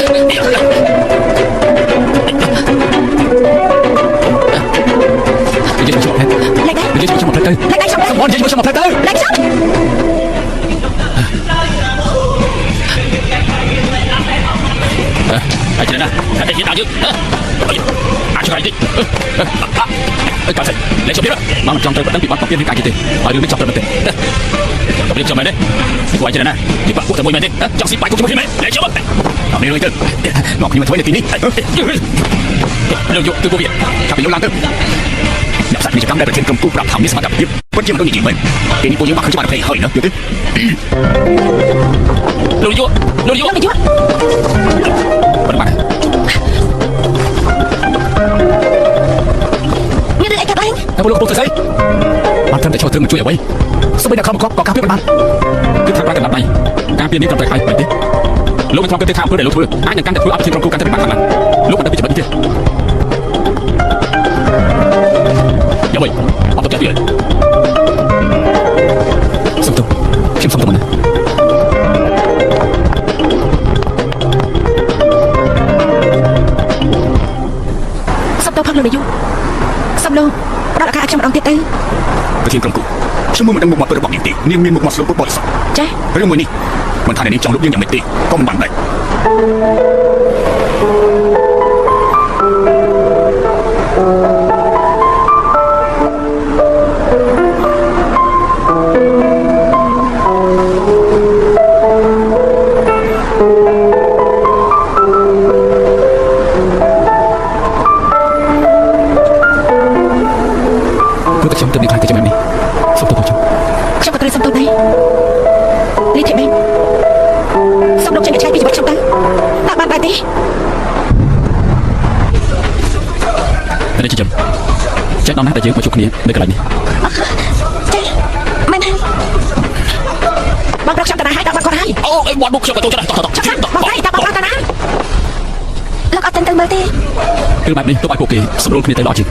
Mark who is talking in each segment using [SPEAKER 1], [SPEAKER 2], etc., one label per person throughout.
[SPEAKER 1] និយាយមកខ្ញុំ
[SPEAKER 2] លេខដែរ
[SPEAKER 1] និយាយមកខ្ញុំមកផ្លេចទៅ
[SPEAKER 2] លេខដែរខ្ញុំ
[SPEAKER 1] សំបននិយាយមកខ្ញុំមកផ្លេចទៅ
[SPEAKER 2] លេខខ្ញុំ
[SPEAKER 1] ហើយច្រណាតែនិយាយដល់យើងអាចឆ្ងាយតិចអើកាត់លេខជប់ទៀតមកមិនចង់ត្រូវប្តឹងពីបាត់ពៀនឬការគេទេហើយរឿងនេះចង់ត្រូវមែនទេតែខ្ញុំមែនទេគួរច្រណានិយាយបាក់ពួកតែមួយមែនទេចង់ស៊ីបាយគុកជាមួយគ្នាមែនលេខជប់អត់មានរឿងទៅមកខ្ញុំមកធ្វើនៅទីនេះលោកយកទៅពួកវាចាប់ពីលោកឡើងទៅអ្នកផ្សាយពាណិជ្ជកម្មដែលប្រធានក្រុមគូប្រាប់ថាមានសមត្ថភាពពិតជាមិនដូចនិយាយមែនពេលនេះពួកយើងបាក់ខ្លួនច្បាស់ទៅហើយណាយល់ទេលោកយកលោកយក
[SPEAKER 2] លោកនាយក
[SPEAKER 1] បានបាន
[SPEAKER 2] មានរឿងអីកើតឡើង
[SPEAKER 1] តែពលលោកពុកសរសៃបានត្រឹមតែចូលត្រឹមមកជួយអ្វីសូម្បីតែខំកក៏ការពារមិនបានគឺថាប្រើកណ្ដាប់ដៃការពារនេះត្រឹមតែហើយមិនទេលោកមិនធ្លាប់គិតទេថាអំពើដែលលោកធ្វើអាចនឹងកាន់តែធ្វើឲ្យប្រធានក្រុមគូកាន់តែពិបាកខ្លាំងឡើងលោកមិនដឹងពីចំណុចនេះទេយ៉ាងម៉េចអត់ទៅចាក់ទៀតសុំទោសខ្ញុំសុំទោសណា
[SPEAKER 2] សុំទោសផងលោកនាយកសុំលោកផ្ដល់ឱកាសឲ្យខ្ញុំម្ដងទៀតទៅ
[SPEAKER 1] ប្រធានក្រុមគូខ្ញុំមួយមិនដឹងមុខមាត់ពិតរបស់នាងទេនាងមានមុខមាត់ស្លូតពុតបរិសុទ្ធ
[SPEAKER 2] ចា
[SPEAKER 1] រឿងមួយនេះមិនថាអ្នកនាងចង់លុបយើងយ៉ាងម៉េចទេក៏មិនបានដែរ ព្រោះតែខ្ញុំទើបនឹងខ្លាចទៅជាបែបនេះសុំទោសផងខ្ញុំ
[SPEAKER 2] ខ្ញុំក៏ត្រូវសុំទោសដែរលីថេបេងសុំលោកចេញឲ្យឆ្ងាយពីជីវិតខ្ញុំទៅតើបានដែរទេ
[SPEAKER 1] តែនេះជាចំចេះដល់ណាស់ដែលយើងមកជួបគ្នានៅកន្លែងនេះ
[SPEAKER 2] ចាមែនហើយបងប្រុសខ្ញុំតាណាហើយដល់បាត់គាត់ហើយ
[SPEAKER 1] អូអីបាត់មុខខ្ញុំក៏ចូលចិត្តតោះតោះ
[SPEAKER 2] ឆាប់បងស្រីតើបងប្រុសតាណាលោកអត់ទៅមើលទេ
[SPEAKER 1] គឺបែបនេះទោះឲ្យពួកគេសម្រួលគ្នាទៅល្អជាង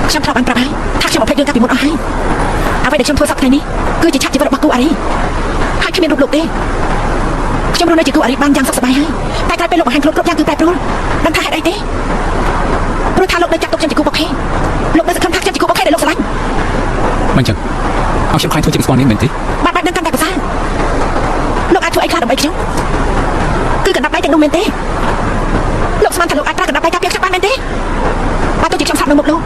[SPEAKER 2] ខ្ញុំធ្លាប់បានប្រាប់ហើយថាខ្ញុំអភ័យរឿងកាលពីមុនអស់ហើយអ្វីដែលខ្ញុំធ្វើសប្តាហ៍ថ្ងៃនេះគឺជាឆាកជីវិតរបស់គូអារីហើយគ្មានរូបលោកទេខ្ញុំរស់នៅជាគូអារីបានយ៉ាងសុខសប្បាយហើយតែក្រោយពេលលោកបង្ហាញខ្លួនគ្រប់យ៉ាងគឺប្រែប្រួលដឹងថាហេតុអីទេព្រោះថាលោកនៅចាត់ទុកខ្ញុំជាគូបុកខេលោកនៅសង្ឃឹមថាខ្ញុំជាគូបុកខេដែលលោកស្រឡាញ់
[SPEAKER 1] មិនចឹងឲ្យខ្ញុំខ្លាចធ្វើជាស្គាល់នេះមែនទេ
[SPEAKER 2] បានបែបនឹងកាន់តែប្រសើរលោកអាចធ្វើអីខ្លះដើម្បីខ្ញុំគឺកណ្ដាប់ដៃទាំងនោះមែនទេលោកស្មានថាលោកអាចប្រើកណ្ដាប់ដៃការពារខ្ញុំបានមែនទេបើទោះជាខ្ញុំស្លាប់នៅមុខលោក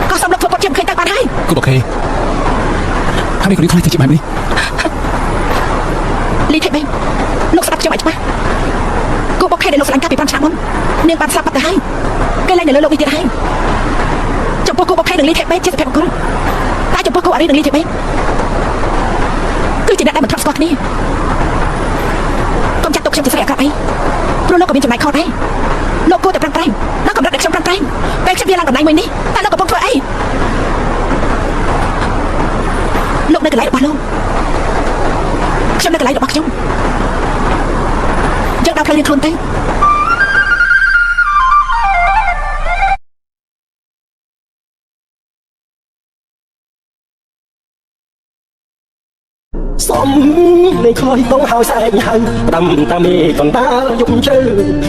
[SPEAKER 2] ក៏សូមលោកធ្វើពុតជាមិនឃើញទៅបានហើយ
[SPEAKER 1] គូបអូខេហើយនេះក៏ខ្លាចទៅជាបែបនេះ
[SPEAKER 2] លីថេបេងលោកស្ដាប់ខ្ញុំឲ្យច្បាស់គូបុកខេដែលលោកស្រឡាញ់កាលពី5ឆ្នាំមុននាងបានស្លាប់បាត់ទៅហើយគេលែងនៅលើលោកនេះទៀតហើយចំពោះគូបុកខេនិងលីថេបេងជាសុភមង្គលតែចំពោះគូអារីនិងលីថេបេងគឺជាអ្នកដែលមិនធ្លាប់ស្គាល់គ្នាកុំចាត់ទុកខ្ញុំជាស្រីអាក្រក់អីព្រោះលោកក៏មានចំណែកខុសដែរលោកគួរតែប្រឹងប្រែងដល់កម្រិតដែលខ្ញុំប្រឹងប្រែងពេលខ្ញុំវាឡើងតំណែងមួយនេះតែលោកកំពុងធ្វើអីលោកនៅកន្លែងរបស់លោកខ្ញុំនៅកន្លែងរបស់ខ្ញុំ យើងដល់ផ្លូវរៀងខ្លួនទៅ
[SPEAKER 3] សំលេខខ្លយតងហើយសែងហៅផ្ដាំតាមេកណ្ដាលយំជ្រៅ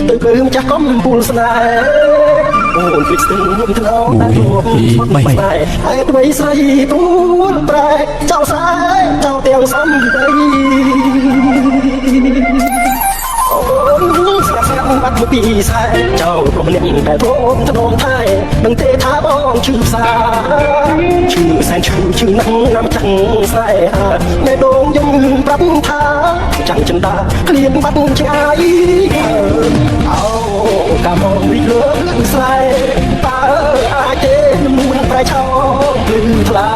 [SPEAKER 3] ទៅពើម្ចាស់កំពូលស្នេហ៍អូនភ្លេចស្ទឹងលំថ្នោតតែជួបស្នេហ៍ហើយថ្មីស្រីទួនប្រែចោលស្រែចោលទាំងសំដីអូនស្រាប់ស្រាប់បាត់មកពីស្រែចោលព្រមអ្នកដែលព្រមធ្នមថែដឹងទេថាបងឈឺផ្សាឈឺសែនឈឺឈឺណាស់ណាំចាំងស្នេហាម៉ែដងយំប្រាប់ថាចាំងចិន្តាក្លៀនបាត់ឆ្ងាយអោកាមងរីកលើស្រែតើអាចទេនួនប្រែឆោភ្លឺថ្លា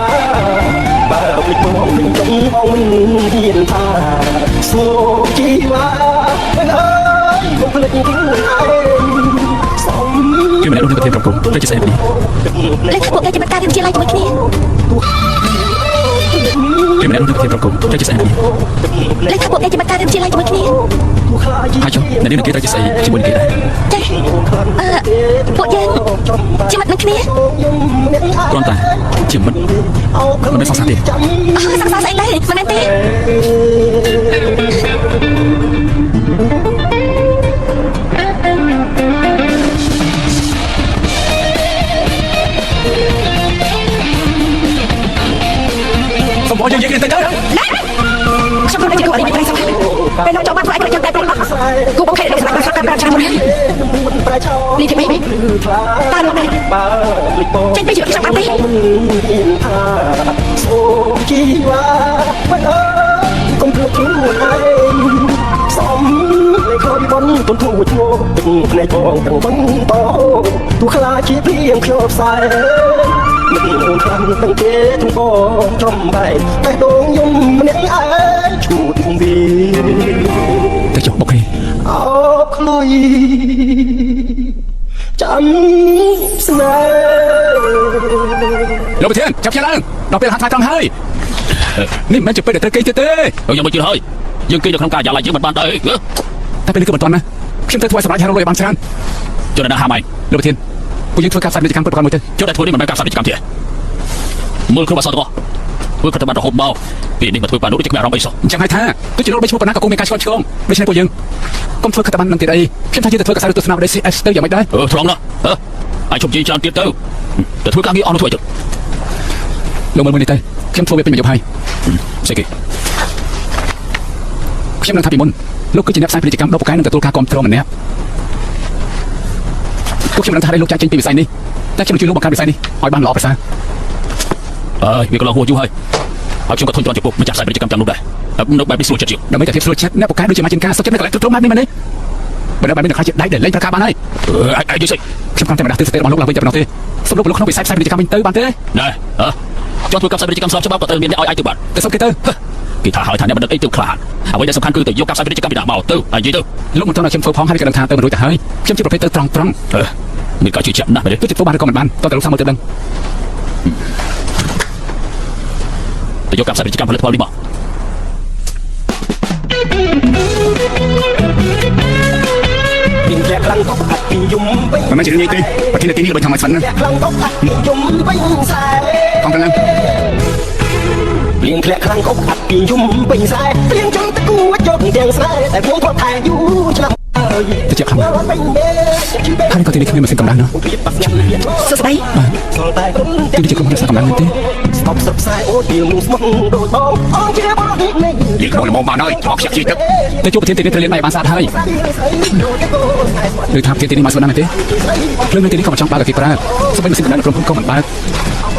[SPEAKER 3] បើភ្លេចបងនឹងចង់បងមិនហ៊ានថាសួរជីវ៉ាអើយកុំភ្លេចខ្លួនឯងសុំ
[SPEAKER 1] គឺម្នាក់នោះនឹងប្រធានក្រុមគូត្រូវជាស្អីនេះ
[SPEAKER 2] លេខពួកគេជាមិត្តការរៀនវិទ្យាល័យជាមួយគ្នា
[SPEAKER 1] គឺម្នាក់នោះនឹងប្រធានក្រុមគូត្រូវជាស្អីនេះ
[SPEAKER 2] លេខពួកគេជាមិត្តការរៀនវិទ្យាល័យជាមួយគ្នា
[SPEAKER 1] ហើយចុះអ្នកនេះនឹងគេត្រូវជាស្អីជាមួយនឹងគេដែរ
[SPEAKER 2] ចាអឺពួកយើងជាមិត្តនឹងគ្នា
[SPEAKER 1] គ្រាន់តែជាមិត្តមិនមែនសង្សារទេ
[SPEAKER 2] អឺសង្សារស្អីដែរមិនមែនទេ ពេលលោកចង់បានធ្វើឲ្យគាត់យ៉ាងតែប្រកបគូបងខេលោកសម្រាប់បានស្រាប់តាមឆ្នាំមុនហើយនេះទីបីតើលោកដែរចេញពីជីវិតខ្ញុំបានទេ
[SPEAKER 3] ថាសូមជីវ៉ាមិនអើយកុំភ្លេចខ្លួនឯងសំលេខយបនទុនធូឈ្មោះទឹកភ្នែកបងទាំងបន្តទូខ្លាជាព្រៀងខ្យល់ផ្សែងនឹកអូនខ្លាំងដឹងទេទ្រង់បងចំបែកបេះដូងយំម្នាក់ឯងឈួតវី
[SPEAKER 1] ទៅចុះបុកគេ
[SPEAKER 3] អោបក្លុយចាំស្នេហ៍
[SPEAKER 1] លោកប្រធានចាប់ខ្ញុំឡើងដល់ពេលហាត់ថ្ងៃត្រង់ហើយនេះមិនមែនជាពេលដែលត្រូវគេងទៀតទេ
[SPEAKER 4] យើងមិនជឿហើយយើងគេនៅក្នុងការិយាល័យយើងមិនបានទៅ
[SPEAKER 1] តែពេលនេះគឺមិនទាន់ណាខ្ញុំត្រូវធ្វើឲ្យសម្រេចហើយរកលុយឲ្យបានច្រើន
[SPEAKER 4] ចុះដល់ហាមឯង
[SPEAKER 1] លោកប្រធានពួកយើងធ្វើការផ្សាយពាណិជ្ជកម្មពិតប្រាកដមួយទៅ
[SPEAKER 4] ចុះតែធ្វើនេះមិនមែនការផ្សាយពាណិជ្ជកម្មទេមើលគ្រប់អសរទាំងអស់ធ្វើប្រតិបត្តិរហូតមកពេលនេះមកធ្វើបាននោះដូចជាគ្មានអារម្មណ៍អីសោះ
[SPEAKER 1] អញ្ចឹងហើយថាទោះជាលោកបីឈ្មោះប៉ុណ្ណាក៏គង់មានការឆ្លងឆ្លងដូច្នេះពួកយើងកុំធ្វើខិតបាននឹងទៀតអីខ្ញុំថាយើងទៅធ្វើកាសែតឬទស្សនាវដ្តី CS ទៅយ៉ាងម៉េចដែរ
[SPEAKER 4] អឺត្រង់ណាស់អឺឲ្យជប់និយាយច្រើនទៀតទៅទៅធ្វើការងារអស់នោះធ្វើអីទៅ
[SPEAKER 1] លោកមើលមួយនេះទៅខ្ញុំធ្វើវាពេញមួយយប់ហើយ
[SPEAKER 4] ស្អីគេ
[SPEAKER 1] ខ្ញុំនឹងថាពីមុនលោកគឺជាអ្នកផ្សាយពាណិជ្ជកម្មដ៏ពូកែនឹងទទួលការគាំទ្រម្នាក់ពួកខ្ញុំនឹងថាឲ្យលោកចាក់ចេញពីវិស័យនេះតែខ្ញុំនឹងជួយលោកបង្កើតវិស័យនេះឲ្យបានល្អប្រសើរ
[SPEAKER 4] អើយវាក៏ឡងហួសយូរហើយហើយខ្ញុំក៏ធុញទ្រាន់ចំពោះម្ចាស់ផ្សាយពាណិជ្ជកម្មទាំងនោះដែរនៅបែបនេះស្រួលចិត្តជាង
[SPEAKER 1] ដើម្បីតែភាពស្រួលចិត្តអ្នកពូកែដូចជាម៉ាចិនកាសុខចិត្តនៅកន្លែងទ្រុឌទ្រោមបែបនេះមែនទេបើនៅបែបនេះនឹងខ្លាចជាដៃដែលលែងប្រការបានហើយ
[SPEAKER 4] អឺឯងយល់ស្អី
[SPEAKER 1] ខ្ញុំគ្រាន់តែម្ដងទិសស្ទេរបស់លោកឡើងវិញតែប៉ុណ្ណោះទេសូមលោកប្រឡូកក្នុងវិស័យផ្សាយពាណិជ្ជកម្មវិញទៅបានទេ
[SPEAKER 4] ណែអឺចង់ធ្វើការផ្សាយពាណិជ្ជកម្មស្របច្បាប់ក៏ត្រូវមានអ្នកឲ្យឯងទៅបាន
[SPEAKER 1] តែសុំគេទៅ
[SPEAKER 4] គេថាហើយថាអ្នកបណ្ឌិតអីទៅខ្លាចអ្វីដែលសំខាន់គឺទៅយកការផ្សាយពាណិជ្ជកម្មពីណាមកទៅហើយនិយាយទៅ
[SPEAKER 1] លោកមិនទាន់ឲ្យខ្ញុំធ្វើផងហើយក៏ដឹងថាទៅមិនរួចទៅហើយខ្ញុំជាប្រភេទទៅត្រង់ត្រង់
[SPEAKER 4] អឺមានការជឿជាក់ណាស់មែនទេ
[SPEAKER 1] ទោះជាធ្វើបានឬក៏មិនបានតោះតែលោកសាមើលទៅដឹង
[SPEAKER 4] ទៅយកការផ្សាយពាណិជ្ជកម្មផលិតផលនេះមក
[SPEAKER 3] មានធ្លាក់ខ្លាំងក៏អាត់ពីយំវិញ
[SPEAKER 1] មិនមែនជារឿងងាយទេប្រធានទីនេះល្បីថាម៉េចស្វិតណា
[SPEAKER 3] ធ្លាក់ខ្លាំងក៏អាត់ពីយំវិញសែ
[SPEAKER 1] កងទៅឡើង
[SPEAKER 3] ព្រៀងធ្លាក់ខ្លាំងក៏អាត់ពីយំវិញសែព្រៀងចង់តគួយកទាំងស្នេហ៍តែខ្ញុំធ្លាប់ថែយូរឆ្នាំហើយ
[SPEAKER 1] ទៅជាខ្លាំងណាស់
[SPEAKER 3] ពេញមេជឿ
[SPEAKER 1] ហើយក៏ទីនេះគ្មានម៉ាស៊ីនកម្ដៅណោះ
[SPEAKER 2] សួស្តី
[SPEAKER 3] សល់តែក្រុម
[SPEAKER 1] ទីនេះជាក្រុមរក្សាកម្ដៅមែនទេ
[SPEAKER 3] ស្បស្បខ្សែអូទីមុំស្មោះដូចបងអូនជាបរិនេះ
[SPEAKER 4] និយាយក្នុងល្មមបានហើយអស់ខ្ជះខ្ជាយទឹក
[SPEAKER 1] តែជួបប្រធានទីនេះត្រូវលាងដៃបានស្អាតហើយឬថាប្រធានទីនេះមកស្វិតណាស់មែនទេភ្លើងនៅទីនេះក៏មិនចង់បើកឲ្យគេប្រើសូម្បីម៉ាស៊ីនកម្ដៅនៅក្រុមហ៊ុនក៏មិនបើក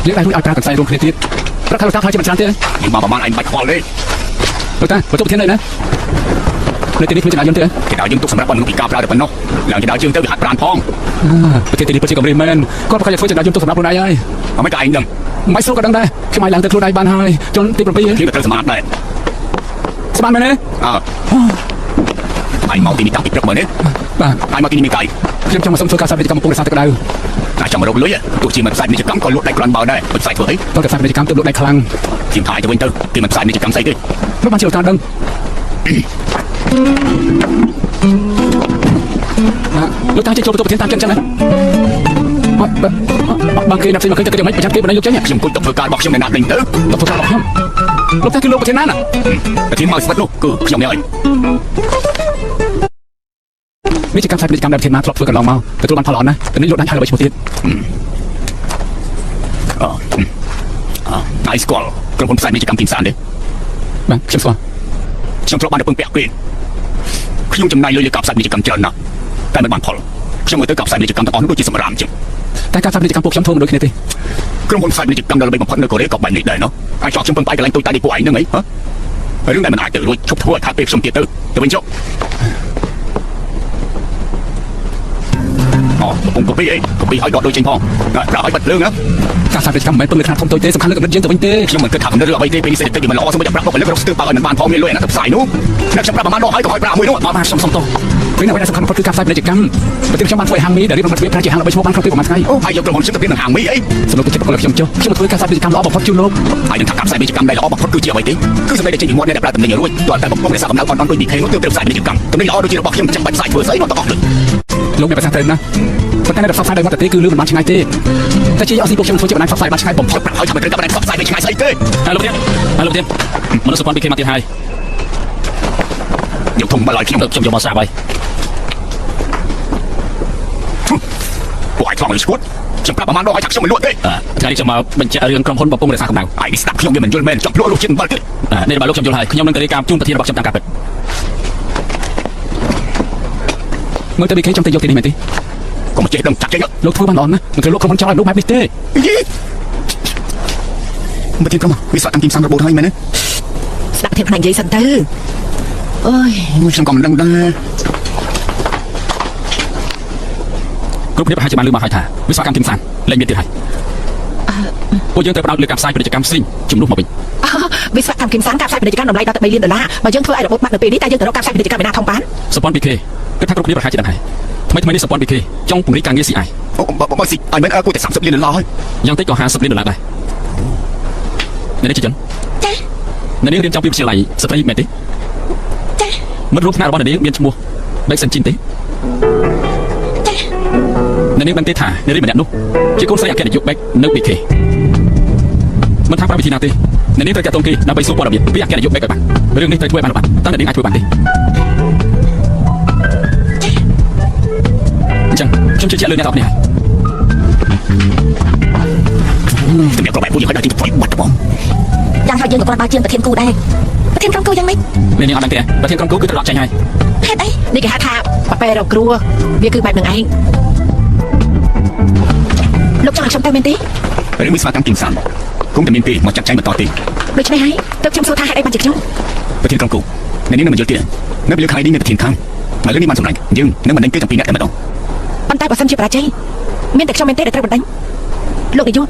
[SPEAKER 1] លាងដៃរួចឲ្យប្រើកន្សែងរួមគ្នាទៀតប្រាប់ថាលោកតាខ្លាចជាមិនច្រើនទេ
[SPEAKER 4] យើងមកប្រហែលឯងបាច់ខ្វល់ទេ
[SPEAKER 1] លោកតាបន្ទប់ប្រធាននៅណានៅទីនេះគ្មានចរាចរណ៍ទេ
[SPEAKER 4] គេដល់យើងទុកសម្រាប់មនុស្សពិការប្រើតែប៉ុណ្ណោះឡើងទៅដល់ជើងទៅវាហាត់ប្រានផង
[SPEAKER 1] ប្រធានទីនេះពិតជាកម្រិតមែនគាត់ប្រកាសជាធ្វើចរាចរណ៍ទុកសម្រាប់ខ្លួនឯងហើយ
[SPEAKER 4] អត់មិនក៏ឯងដឹង
[SPEAKER 1] មិនស្រួលក៏ដឹងដែរខ្ញុំឲ្យឡើងទៅខ្លួនឯងបានហើយជនទី7
[SPEAKER 4] យើងក៏ត្រូវសម្អាតដែរ
[SPEAKER 1] ស្មានមែនទេ
[SPEAKER 4] អើឯងមកទីនេះតាំងពីព្រឹកមើលនេះ
[SPEAKER 1] បាទ
[SPEAKER 4] ឯងមកទីនេះមានកាយ
[SPEAKER 1] ខ្ញុំចង់មកសុំធ្វើការផ្សាយពាណិជ្ជកម្មកំពុងរក្សាទឹកក្ដៅ
[SPEAKER 4] តែចង់មករកលុយទោះជាមិនផ្សាយពាណិជ្ជកម្មក៏លក់ដៃគ្រាន់បើដែរមិនផ្សាយធ្វើអី
[SPEAKER 1] តើតែផ្សាយពាណិជ្ជកម្មទៅលក់ដៃខ្លាំង
[SPEAKER 4] ខ្ញុំថាឯងទៅវិញទៅគេមិនផ្សាយពាណិជ្ជកម្មស្អីទេ
[SPEAKER 1] ព្រោះបានជាលោកតាដឹងលោកតាចេះចូលបន្ទប់ប្រធានតាមចិនចឹងណាអត់បើគេណាប់ផ្សេងមកឃើញទៅគេយ៉ាងម៉េចប្រចាំគេបណ្ដេញលោកចេញ
[SPEAKER 4] ខ្ញុំគួចទៅធ្វើការរបស់ខ្ញុំនៅណាដេញទៅ
[SPEAKER 1] ទៅធ្វើការរបស់ខ្ញុំលោកតាគឺលោកប្រធានណាណា
[SPEAKER 4] ប្រធានមកស្វិតនោះគឺខ្ញុំនេះឯង
[SPEAKER 1] នេះជាការផ្សាយពាណិជ្ជកម្មដែលប្រធានមកធ្លាប់ធ្វើកន្លងមកទទួលបានផលល្អណាស់តែនេះលោកដាច់ហើយល្បីឈ្មោះទៀត
[SPEAKER 4] អអឯងស្គាល់ក្រុមហ៊ុនផ្សាយពាណិជ្ជកម្មទីផ្សារទេ
[SPEAKER 1] បាទខ្ញុំស្គាល់
[SPEAKER 4] ខ្ញុំធ្លាប់បានទៅពឹងពាក់គេខ្ញុំចំណាយលុយលើការផ្សាយពាណិជ្ជកម្មច្រើនណាស់តែមិនបានផលខ្ញុំមើលទៅការផ្សាយពាណិជ្ជកម្មទាំងអស់នោះដូចជាសម្រាមជាង
[SPEAKER 1] តែការផ្សាយពាណិជ្ជកម្មពួកខ្ញុំធ្វើមិនដូចគ្នាទេ
[SPEAKER 4] ក្រុមហ៊ុនផ្សាយពាណិជ្ជកម្មដ៏ល្បីបំផុតនៅកូរ៉េក៏បែបនេះដែរណោះអាចចោះខ្ញុំពឹងផ្អែកកន្លែងតូចតាចនេះពួកឯងហ្នឹងអីហ៎រឿងដែលមិនអាចទៅរួចឈប់ធ្វើឲ្យខាតពេលខ្ញុំទៀតទៅទៅវិញចុះអូកំពុងកពីអីកពីឲ្យដកដូចចេញផងប្រើឲ្យបាត់ភ្លើងណា
[SPEAKER 1] ការផ្សាយពាណិជ្ជកម្មមិនមែនពឹងលើខ្នាតធំតូចទេសំខាន់លើកម្រិតយើងទៅវិញទេ
[SPEAKER 4] ខ្ញុំមិនគិតថាកំណត់រឿងអ្វីទេពេលនេះសេដ្ឋកិច្ចវាមិនល្អសូម្បីតែប្រាក់បុគ្គលិករកស្ទើរបើឲ្យមិនបានផងមានលុយអាណាទៅផ្សាយនោះអ្នកខ្ញុំប្រាប់ប្រហែលដកឲ្យក៏ឲ្យប្រាក់មួយនោះ
[SPEAKER 1] អត់បានខ្ញុំសុំទោសពេលណាអ្វីដែលសំខាន់បំផុតគឺការផ្សាយពាណិជ្ជកម្មប្រធានខ្ញុំបានធ្វើឲ្យហាងមីដែលរៀបរំលត់ទ្វារប្រាជាហាងល្បីឈ្មោះបានក្នុងពេលប្រហែលថ្ងៃ
[SPEAKER 4] អូហើយយកក្រុមហ៊ុនខ្ញុំទៅមាននឹងហាងមីអី
[SPEAKER 1] សំណុំទៅចិត្តបុគ្គលិកខ្ញុំចុះខ្ញុំមកធ្វើការផ្សាយពាណិជ្ជកម្មល្អបំផុតជូនលោក
[SPEAKER 4] ហើយនឹងថាការផ្សាយពាណិជ្ជកម្មដែលល្អបំផុតគឺជាអ្វីទេគឺសម្លេងដែលចេញពីមាត់អ្នកដែលប្រើតំណែងរួចទាល់តែបំពង់រក្សាកម្ដៅអន់ៗដូច BK នោះទើបត្រូវផ្សាយពាណិជ្ជកម្មតំណែងល្អដូចជារបស់ខ្ញុំចាំបាច់ផ្សាយធ្វើស្អីនោះទាំងអស់លុយ
[SPEAKER 1] លោកមានប្រសាសន៍ត្រូវណាស់ប៉ុន្តែនៅផ្សព្វផ្សាយដោយមាត់ទេគឺលឿនមិនបានឆ្ងាយទេតែជាអស់ស៊ីពួកខ្ញុំធ្វើជាបណ្ដាញផ្សព្វផ្សាយបានឆ្ងាយបំផុត
[SPEAKER 4] ប្រាប់ឲ្យថាមិនត្រូវតែបណ្ដាញផ្សព្វផ្សាយទៅឆ្ងាយស្អីទេ
[SPEAKER 1] ហើយលោកទៀតហើយលោកទៀតមនុស្សសុភ័ណ្ឌពីគេមកទៀតហើយ
[SPEAKER 4] យកធំមកឲ្យខ្ញុំ
[SPEAKER 1] ខ្ញុំយកមកស្រាប់ហើយ
[SPEAKER 4] ពួកឯងឆ្លងលើឈួតខ្ញុំប្រាប់ប្រហែលដងឲ្យថាខ្ញុំមិនលក់ទេ
[SPEAKER 1] ថ្ងៃនេះខ្ញុំមកបញ្ជាក់រឿងក្រុមហ៊ុនបំពង់រក្សាកម្ដៅ
[SPEAKER 4] ឯងនេះស្ដាប់ខ្ញុំវាមិនយល់មែនចង់ភ្លក់រសជាតិអំបិលទៀត
[SPEAKER 1] នេះរបស់លោកខ្ញុំយល់ហើយខ្ញុំនឹងទៅរាយការណ៍ជូនប្រធានរបស់ខ្ញុំតាមការពិត មើលទៅ BK ចង់ទៅយកទីនេះមែនទេ
[SPEAKER 4] កុំចេះដឹងចាក់ចេញ
[SPEAKER 1] លោកធ្វើបានល្អណាស់មិនត្រូវលោកក្រុមហ៊ុនចោលឲ្យលោកបែបនេះទេ
[SPEAKER 4] យីប្រធានក្រុមវិស្វកម្មគីមសានរបូតហើយមែនទេ
[SPEAKER 2] ស្ដាប់ធានផ្នែកនិយាយសិនទៅអើយ
[SPEAKER 4] ខ្ញុំក៏មិនដឹងដែរ
[SPEAKER 1] គ្រប់គ្នាប្រហែលជាបានឮមកហើយថាវិស្វកម្មគីមសានលែងមានទៀតហើយពួកយើងត្រូវផ្ដោតលើការផ្សាយពាណិជ្ជកម្មផ្សេងជំនួសមកវិញ
[SPEAKER 2] វិស្វកម្មគីមសានការផ្សាយពាណិជ្ជកម្មតម្លៃដល់ទៅ3លានដុល្លារបើយើងធ្វើឲ្យរបូតបាត់នៅពេលនេះតើយើងទៅរកការផ្សាយពាណិជ្ជកម្មឯណាធំបាន
[SPEAKER 1] សម្ព័ន្ធ BK គិតថាគ្រប់គ្នាប្រហែលជាដឹងហើយថ្មីថ្មីនេះសម្ព័ន្ធ BK ចង់ពង្រីកការងារ CI
[SPEAKER 4] អូបើស៊ីឲ្យមែនអើគួរតែ30លានដុល្លារហើយ
[SPEAKER 1] យ៉ាងតិចក៏50លានដុល្លារដែរអ្នកនេះជាជន
[SPEAKER 2] ចា
[SPEAKER 1] អ្នកនាងរៀនចប់ពីវិទ្យាល័យស្ត្រីមែនទេ
[SPEAKER 2] ចា
[SPEAKER 1] មិត្តរួមថ្នាក់របស់អ្នកនាងមានឈ្មោះបេកសិនជីនទេ
[SPEAKER 2] ចា
[SPEAKER 1] អ្នកនាងដឹងទេថានារីម្នាក់នោះជាកូនស្រីអគ្គនាយកបេកនៅ BK មិនថាប្រើវិធីណាទេអ្នកនាងត្រូវតាក់ទងគេដើម្បីសួរព័ត៌មានពីអគ្គនាយកបេកឲ្យបានរឿងនេះត្រូវធ្វើឲ្យបានបានតើអ្នកនាងអាចធ្វើបានទេអញ្ចឹងខ្ញុំជឿជាក់លើអ្នកទាំងអស់គ្នាហើយ
[SPEAKER 4] សម្រាប់ក្របបែបពួកយើងឲ្យដល់ទីប្របាត់បង
[SPEAKER 2] យ៉ាងហើយយើងក៏គ្រាន់បើជាងប្រធានគូដែរប្រធានក្រុមគូយ៉ាងម៉េច
[SPEAKER 1] អ្នកនាងអត់ដឹងទេប្រធានក្រុមគូគឺត្រឡប់ចេញហើយ
[SPEAKER 2] ហេតុអីនេះគេហៅថាប៉ប៉ែរកគ្រួវាគឺបែបនឹងឯងលោកចង់ឲ្យខ្ញុំទៅមែនទេ
[SPEAKER 4] រឿងវិស្វកម្មគីមសានគង់តែមានគេមកចាត់ចែងបន្តទេ
[SPEAKER 2] ដូច្នេះហើយទើបខ្ញុំសួរថាហេតុអីបានជាខ្ញុំ
[SPEAKER 4] ប្រធានក្រុមគូអ្នកនេះនឹងមិនយល់ទៀតនៅពេលខែនេះមានប្រធានខាងហើយរឿងនេះបានសម្រេចយើងនឹងមិនដេញគេទាំងពីរនាក់តែម្ដង
[SPEAKER 2] ប៉ុន្តែបើសិនជាបរាជ័យមានតែខ្ញុំមែនទេដែលត្រូវបណ្ដេញលោកនាយក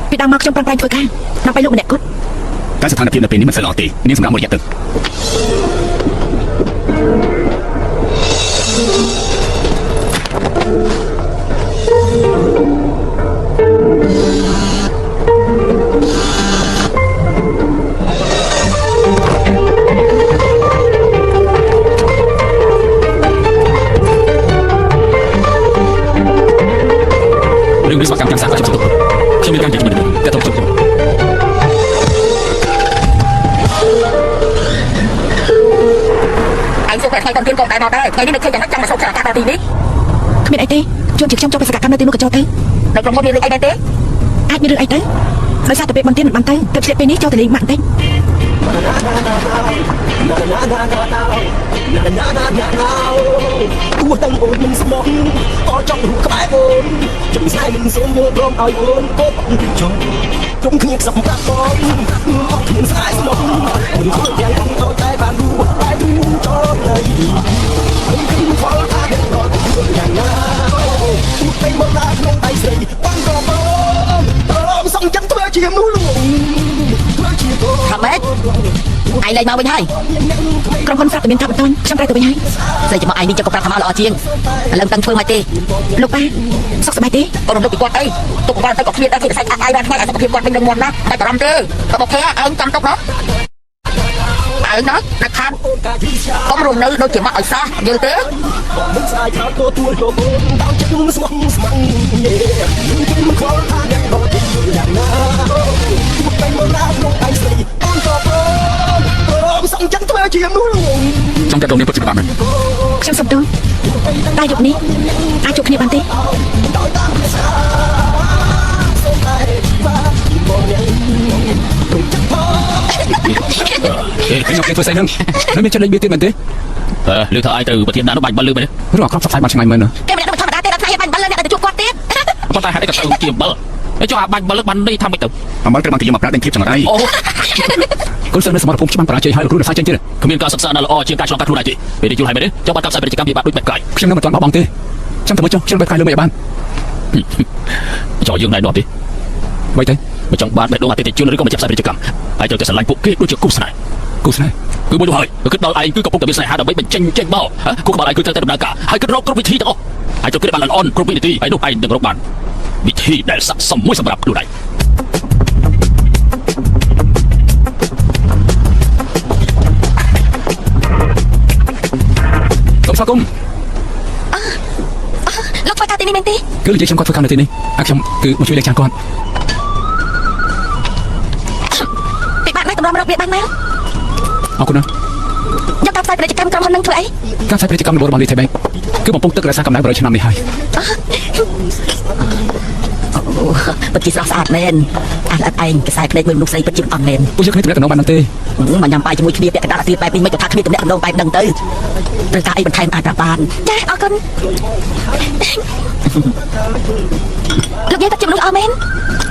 [SPEAKER 2] ពីដើមមកខ្ញុំប្រឹងប្រែងធ្វើការដើម្បីលោកម្នាក់គត់
[SPEAKER 4] តែស្ថានភាពនៅពេលនេះមិនសូវល្អទេនាងសម្រាប់មួយរយៈទៅ
[SPEAKER 1] រឿងវិស្វកម្មកម្មសាស្ត្រក៏ខ្ញុំសុំទោសខ្ញុំមានការនិយាយជាមួយអ្នកតាក់ទងខ្ញុំ
[SPEAKER 5] ឯងសុខតែថ្ងៃគាត់ទៀនកុំដែរមកដែរថ្ងៃនេះមិនឃើញយ៉ាងម៉េចចាំមកសុខការដល់ទីនេះ
[SPEAKER 2] គ្មានអីទេជួនជាខ្ញុំចុះបេសកកម្មនៅទីនោះក៏ចូលទៅ
[SPEAKER 5] នៅក្រុមហ៊ុនមានរឿងអីដែរទេ
[SPEAKER 2] អាចមានរឿងអីទៅដោយសារតែពេលបន្ទានមិនបានទៅទៅឆ្លៀតពេលនេះចូលទៅលេងម៉ាក់បន្តិច
[SPEAKER 3] ណាណាណាណាណាទោះដឹងអូនមិនស្មោះក៏ចង់រួក្បែរអូនជំស្នេហ៍មិនសូមយល់ព្រមឲ្យអូនកូនចុះជុំគ្នាខ្សឹបប្រាប់បងអត់គ្មានស្នេហ៍ស្មោះមិនធ្វើយ៉ាងកុំឲ្យតែបានរួតែទូចោលនៃមិនគិតខ្វល់ថាគេដល់ទៅយ៉ាងណាទោះតែមកដល់ក្នុងដៃស្រីបានក៏បងព្រមសងចិត្តធ្វើជាមនុស្សលួងធ្វើជាកូន
[SPEAKER 5] ថាម៉េចឯងលែងមកវិញហើយ
[SPEAKER 2] ក្រុមហ៊ុនស្រាប់តែមានការបន្តខ្ញុំត្រូវទៅវិញហើយ
[SPEAKER 5] ស្រីចំមកឯងនេះចុះក៏ប្រាប់ថាមកល្អជាងឥឡូវមិនដឹងធ្វើមកទេ
[SPEAKER 2] លោកប៉ាសុខសប្បាយទេ
[SPEAKER 5] ក៏រំលឹកពីគាត់អីទុកគាត់ទៅក៏គ្មានដែរគេខ្សែអាក់ឯងបានថ្ងៃឲ្យសុខភាពគាត់វិញនឹងមុនណាតែបារម្ភទេក៏មកខែឯងចាំទុកណាឯងណាដាច់ខាតកុំរស់នៅដូចជាមកឲ្យសោះយល់ទេ
[SPEAKER 3] មិនស្អាតក្រោតទទួលយកអូនដល់ចិត្តស្មោះស្ម័គ្រយេមិនខ្វល់ថាអ្នកដទៃយ៉ាងណាទោះតែមកណាក្នុងដៃស្រីអូនក៏ព្រមព្រមសងចិត្តធ្វើជាមនុស្សលួង
[SPEAKER 1] ចង់តាក់ទងនាងពិតជាពិបាកមែន
[SPEAKER 2] ខ្ញុំសុំទោសតែយប់នេះអាចជួបគ្នាបានទេ
[SPEAKER 3] ដោយតាមភាសាសូមតែជីវ៉ាពីបងអ្នកទុកចិត្តផង
[SPEAKER 1] អេខ្ញុំគេធ្វើស្អីហ្នឹងនៅមានចិត្តលេងបៀទៀតមែនទេ
[SPEAKER 6] អឺលើថាឲ្យទៅប្រធានដាក់នោះបាច់បលឺមែនទេ
[SPEAKER 1] រឿងអាក្រក់ផ្សព្វផ្សាយបានឆ្ងាយមែនណា
[SPEAKER 5] គេម្នាក់នោះមិនធម្មតាទេដល់ថ្ងៃបាញ់បលអ្នកទៅជួបគាត់ទៀត
[SPEAKER 6] ប៉ុន្តែហេតុអីក៏ទៅជាអំបិលហើយចុះអាបាញ់បលបាននេះថាម៉េចទៅ
[SPEAKER 4] អំបិលត្រូវបានគេយកមកប្រើដេញធៀបចង្រៃ
[SPEAKER 6] អូ
[SPEAKER 1] កូនសិស្សនៅសមរភូមិច្បាំងបរាជ័យហើយលោកគ្រូរសាចេញទៀត
[SPEAKER 6] គ្មានការសិក្សាណាល្អជាងការឆ្លងកាត់ខ្លួនឯងទេពេលនេះយល់ហើយមែនទេចង់បាត់កាប់ផ្សាយពាណិជ្ជកម្មវាបាក់ដូចបែបកាយ
[SPEAKER 1] ខ្ញុំនៅមិនទាន់បោះបង់ទេចាំតែមើលចុះខ្ញុំបែបកាយលើមិនឲ្យបាន
[SPEAKER 6] ចង់យើងណែនាំទេ
[SPEAKER 1] អ្វីទៅ
[SPEAKER 6] បើចង់បានបេះដូងអតិថិជនឬក៏ម្ចាស់ផ្សាយពាណិជ្ជកម្មហើយត្រូវតែស្រឡាញ់ពួកគេដូចជាគូស្នេហ៍
[SPEAKER 1] គូស្នេហ៍
[SPEAKER 6] គឺមួយនោះហើយគឺគិតដល់ឯងគឺកំពុងតែមានស្នេហាដើម្បីបញ្ចេញចេញមកគូក្បាលឯងគឺត្រូវតែដំណើរការហើយគិតរកគ្រប់វិធីទាំងអស់ហើយត្រូវគិតបានល្អគ្រប់វិនាទីហើយនោះឯងនឹងរកបានវិធីដែលស័ក្តិសមមួយសម្រាប់ខ្លួនឯង
[SPEAKER 1] សូមស្វាគមន៍
[SPEAKER 2] លោកធ្វើការទីនេះមែនទេ
[SPEAKER 1] គឺនិយាយខ្ញុំគាត់ធ្វើការនៅទីនេះហើយខ្ញុំគឺមកជួយលេខចានគាត់
[SPEAKER 2] ពិបាកណាស់តម្រាំរកវាបានមក
[SPEAKER 1] អរគុណណា
[SPEAKER 2] យកការផ្សាយពាណិជ្ជកម្មក្រុមហ៊ុននឹងធ្វើអី
[SPEAKER 1] ការផ្សាយពាណិជ្ជកម្មរបស់លីថៃបេងគឺបំពង់ទឹករក្សាកម្ដៅ100ឆ្នាំនេះហើយ
[SPEAKER 5] ពិតជាស្រស់ស្អាតមែនអាល្អិតឯងខ្សែភ្នែកមួយមនុស្សស្រីពិតជាមិនអន់មែន
[SPEAKER 1] ពួកយើងគ្មានទំនាក់ទំនងបាននោះទេ
[SPEAKER 5] មកញ៉ាំបាយជាមួយគ្នាពាក់កណ្ដាលអាគារបែបនេះមិនទៅថាគ្មានទំនាក់ទំនងបែបហ្នឹងទៅត្រូវការអីបន្ថែមអាចប្រាប់បាន
[SPEAKER 2] ចាអរគុណលោកយាយពិតជាមនុស្សល្អមែន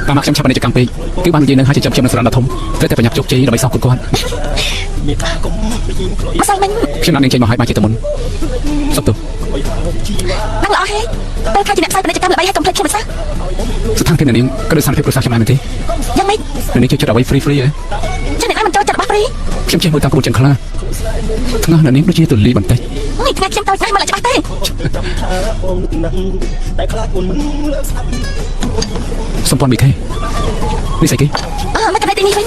[SPEAKER 1] តាមមកខ្ញុំឆាប់ពាណិជ្ជកម្មពេកគឺបាននិយាយនឹងឲ្យចិញ្ចឹមខ្ញុំនៅសរនដ៏ធំត្រូវតែប្រញាប់ជោគជ័យដើម្បីសងគុណគាត់
[SPEAKER 2] ម្សិលមិញ
[SPEAKER 1] ខ្ញុំណាត់នាងចេញមកឲ្យបានជាតមុនសុំទោស
[SPEAKER 2] ដឹងល្អហេពេលថាជាអ្នកផ្សាយពាណិជ្ជកម្មល្បីហើយកុំភ្លេចខ្ញុំមិនសោះ
[SPEAKER 1] ស្ថានភាពអ្នកនាងក៏ដូចស្ថានភាពគ្រួសារខ្ញុំដែរមែនទេ
[SPEAKER 2] យ៉ាងម៉េច
[SPEAKER 1] អ្នកនាងចូលចិត្តអ្វី free free ហ៎
[SPEAKER 2] ចឹងអ្នកឯងមិនចូលចិត្តរបស់ព្រី
[SPEAKER 1] ខ្ញុំចេះមើលតាមក្បួនចឹងខ្លះថ្ងាសអ្នកនាងដូចជាទូលីបន្តិច
[SPEAKER 2] នេះថ្ងៃខ្ញុំតូចណាស់មើលឲ្យច្បាស់ទេ
[SPEAKER 3] តែខ្លាចអូនមិនលើកស្ដាប់
[SPEAKER 1] សម្ព័ន្ធ BK នេះស្អីគេ
[SPEAKER 2] អឺមកកន្លែងទីនេះវិញ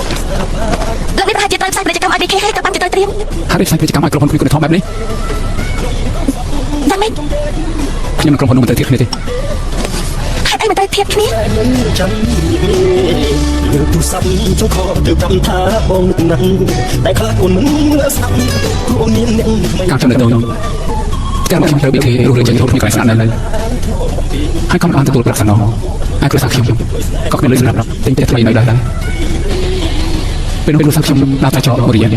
[SPEAKER 2] លោកនេះប្រហែលជាត្រូវផ្សាយពាណិជ្ជកម្មឲ្យ BK ហើយទៅបានជាត្រូវត្រៀម
[SPEAKER 1] ហើយផ្សាយពាណិជ្ជកម្មឲ្យក្រុមហ៊ុនគ្មានគុណធម៌បែបនេះ
[SPEAKER 2] យ៉ាងម៉េច
[SPEAKER 1] ខ្ញុំនិងក្រុមហ៊ុននោះមិនត្រូវធៀបគ្នាទេ
[SPEAKER 2] ហេតុអីមិនត្រូវធៀបគ្នា
[SPEAKER 3] ចាំលើកទូរស័ព្ទចូលខទៅប្រាប់ថាបងនឹកណាស់តែខ្លាចអូនមិនលើកស្ដាប់ព្រោះអូនមានអ្នកថ្មី
[SPEAKER 1] ការខ្ញុំនៅតូចតែមកខ្ញុំត្រូវ BK រស់រើចេញរហូតគ្មានកន្លែងស្នាក់នៅហើយក៏មិនបានទទួលប្រាក់សំណងហើយគ្រួសារខ្ញុំក៏គ្មានលុយសម្រាប់ទិញផ្ទះថ្មីនៅដែរពេលនោះគ្រួសារខ្ញុំដើរតែចោលមួយរយៈ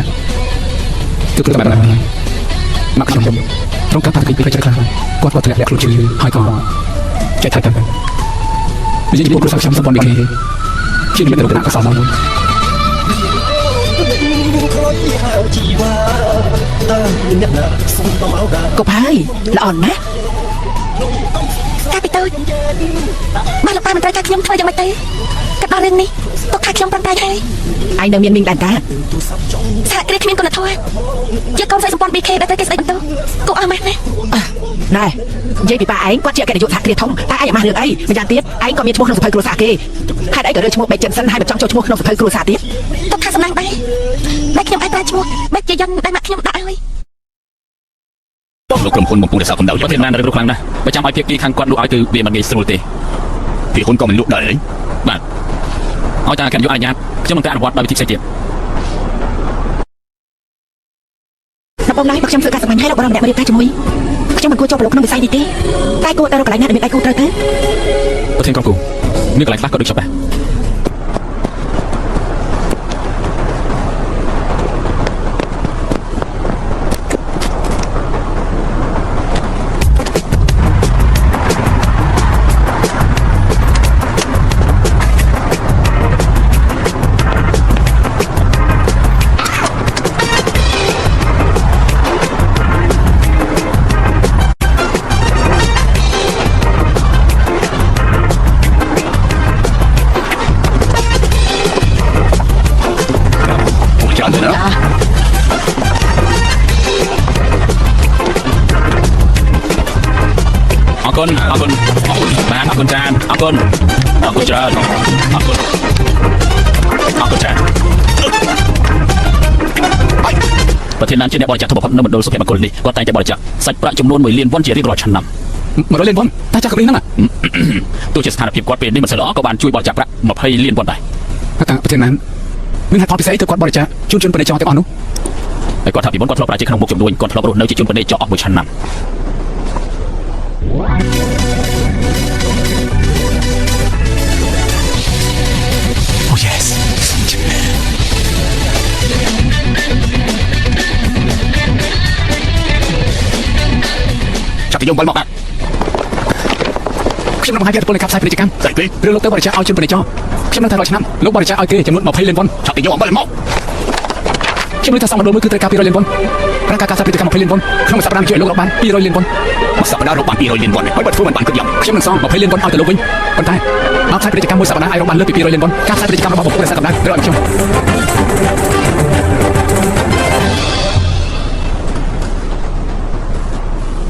[SPEAKER 1] គឺព្រោះតែបែបហ្នឹងមកខ្ញុំត្រង់ការប៉ះទង្គិចពីច្រើនខ្លាំងគាត់ក៏ធ្លាក់ខ្លួនជឿហើយក៏ចែកថាទៅនិយាយពីគ្រួសារខ្ញុំសម្ព័ន្ធ BK ជានិមិត្តរូបកសលមួយ
[SPEAKER 3] ខ្លុយហៅជីវ៉ាតើមានអ្នកណាសុំតមកដល់
[SPEAKER 2] កប់ហើយល្អណាស់កាលពីតូចបើលោកប៉ាមិនត្រូវការខ្ញុំធ្វើយ៉ាងម៉េចទេកាត់ដល់រឿងនេះទុកថាខ្ញុំប្រឹងប្រែងហើយឯងនៅមានមីងដែនតាសហគ្រាសគ្មានគុណធម៌ជាកូនស្រីសម្ព័ន្ធ BK ដែលត្រូវគេស្ដីបន្ទោសគួរអស់ម៉ាស់ណាណែនិយាយពីប៉ាឯងគាត់ជាអគ្គនាយកសហគ្រាសធំតែឯងអាម៉ាស់រឿងអីម្យ៉ាងទៀតឯងក៏មានឈ្មោះក្នុងសភៅគ្រួសារគេហេតុអីក៏រើឈ្មោះបេកចិនសិនហើយមិនចង់ចូលឈ្មោះក្នុងសភៅគ្រួសារទៀតទុកថាសំណាងដែរដែលខ្ញុំអាចប្រើឈ្មោះបេកជាយ៉ាងដែលម៉ាក់ខ្ញុំដាក់ឲ្យ
[SPEAKER 4] លោកក្រុមហ៊ុនបំពងរក្សាកម្ដៅ
[SPEAKER 1] ប្រធានណានរឹងរូសខ្លាំងណាស់បើចាំឲ្យភាគីខាងគាត់លក់ឲ្យគឺវាមិនងាយស្រួលទេ
[SPEAKER 4] ពីហ៊ុនក៏មិនលក់ដែរ
[SPEAKER 1] បាទឲ្យតែអគ្គនាយកអនុញ្ញាតខ្ញុំនឹងតែអនុវត្តដោយវិធីផ្សេងទៀត
[SPEAKER 2] ដំបូងឡើយបើខ្ញុំធ្វើការសម្លាញ់ឲ្យលោកបរិមម្នាក់មករៀបការជាមួយខ្ញុំមិនគួរចូលប្រឡូកក្នុងវិស័យនេះទេតែគួរតែរកកន្លែងណាដែលមានដៃគូត្រូវទៅ
[SPEAKER 1] ប្រធានក្រុមគូមានកន្លែងខ្លះក៏ដូចខ្ញុំដែរ
[SPEAKER 4] អូច្រើនទៅណា
[SPEAKER 1] អរគុណអរគុណអរគុណបាទអរគុណច្រើនអរគុណអរគុណច្រើនអរគុណអរគុណច្រើនប្រធានណានជាអ្នកបរិច្ចាគធំបំផុតនៅមណ្ឌលសុភមង្គលនេះគាត់តែងតែបរិច្ចាគសាច់ប្រាក់ចំនួន1លានវ៉ុនជារៀងរាល់ឆ្នាំ100លានវ៉ុនតែចាស់កម្រិតហ្នឹងទោះជាស្ថានភាពគាត់ពេលនេះមិនសូវល្អក៏បានជួយបរិច្ចាគប្រាក់20លានវ៉ុនដែរ
[SPEAKER 7] តើប្រធានណានមានហេតុផលពិសេសទៅគាត់បរិច្ចាគជូនជនពាណិជ្ជទាំងអស់នោះ
[SPEAKER 1] ហើយគាត់ថាពីមុនគាត់ធ្លាប់ប្រាជ័យក្នុងមុខចំនួនគាត់ធ្លាប់រស់នៅជាជនពាណិជ្ជអស់មួយឆ្នាំ
[SPEAKER 7] អូ yes
[SPEAKER 4] ចាប់ទៅយកអំបិលមកបាទ
[SPEAKER 7] ខ្ញុំនឹងបង្ហាញពីអត្ថពលនៃការផ្សាយពាណិជ្ជកម្ម
[SPEAKER 4] ស្អីគេ
[SPEAKER 7] រឿងលោកទៅបរិច្ចាគឲ្យជនពាណិជ្ជខ្ញុំនឹងថារាល់ឆ្នាំលោកបរិច្ចាគឲ្យគេចំនួន20លានវ៉ុន
[SPEAKER 4] ចាប់ទៅយកអំបិលមក
[SPEAKER 7] ខ្ញុំនឹងថាសងមណ្ឌលមួយគឺត្រូវការ200លានវ៉ុនប្រាក់ការផ្សាយពាណិជ្ជកម្ម20លានវ៉ុនក្នុងមួយសប្តាហ៍ជួយឲ្យលោករកបាន200លានវ៉ុន
[SPEAKER 4] មួយសប្តាហ៍រកបាន200លានវ៉ុនហើយបើធ្វើមិនបានគិតយ៉ាង
[SPEAKER 7] ខ្ញុំនឹងសង20លានវ៉ុនឲ្យទៅលោកវិញប៉ុន្តែបើផ្សាយពាណិជ្ជកម្មមួយសប្តាហ៍អាចរកបានលើសពី200លានវ៉ុនការផ្សាយពាណិជ្ជកម្មរបស់បុគ្គលរក្សាកម្ដៅត្រូវឲ្យខ្ញុំ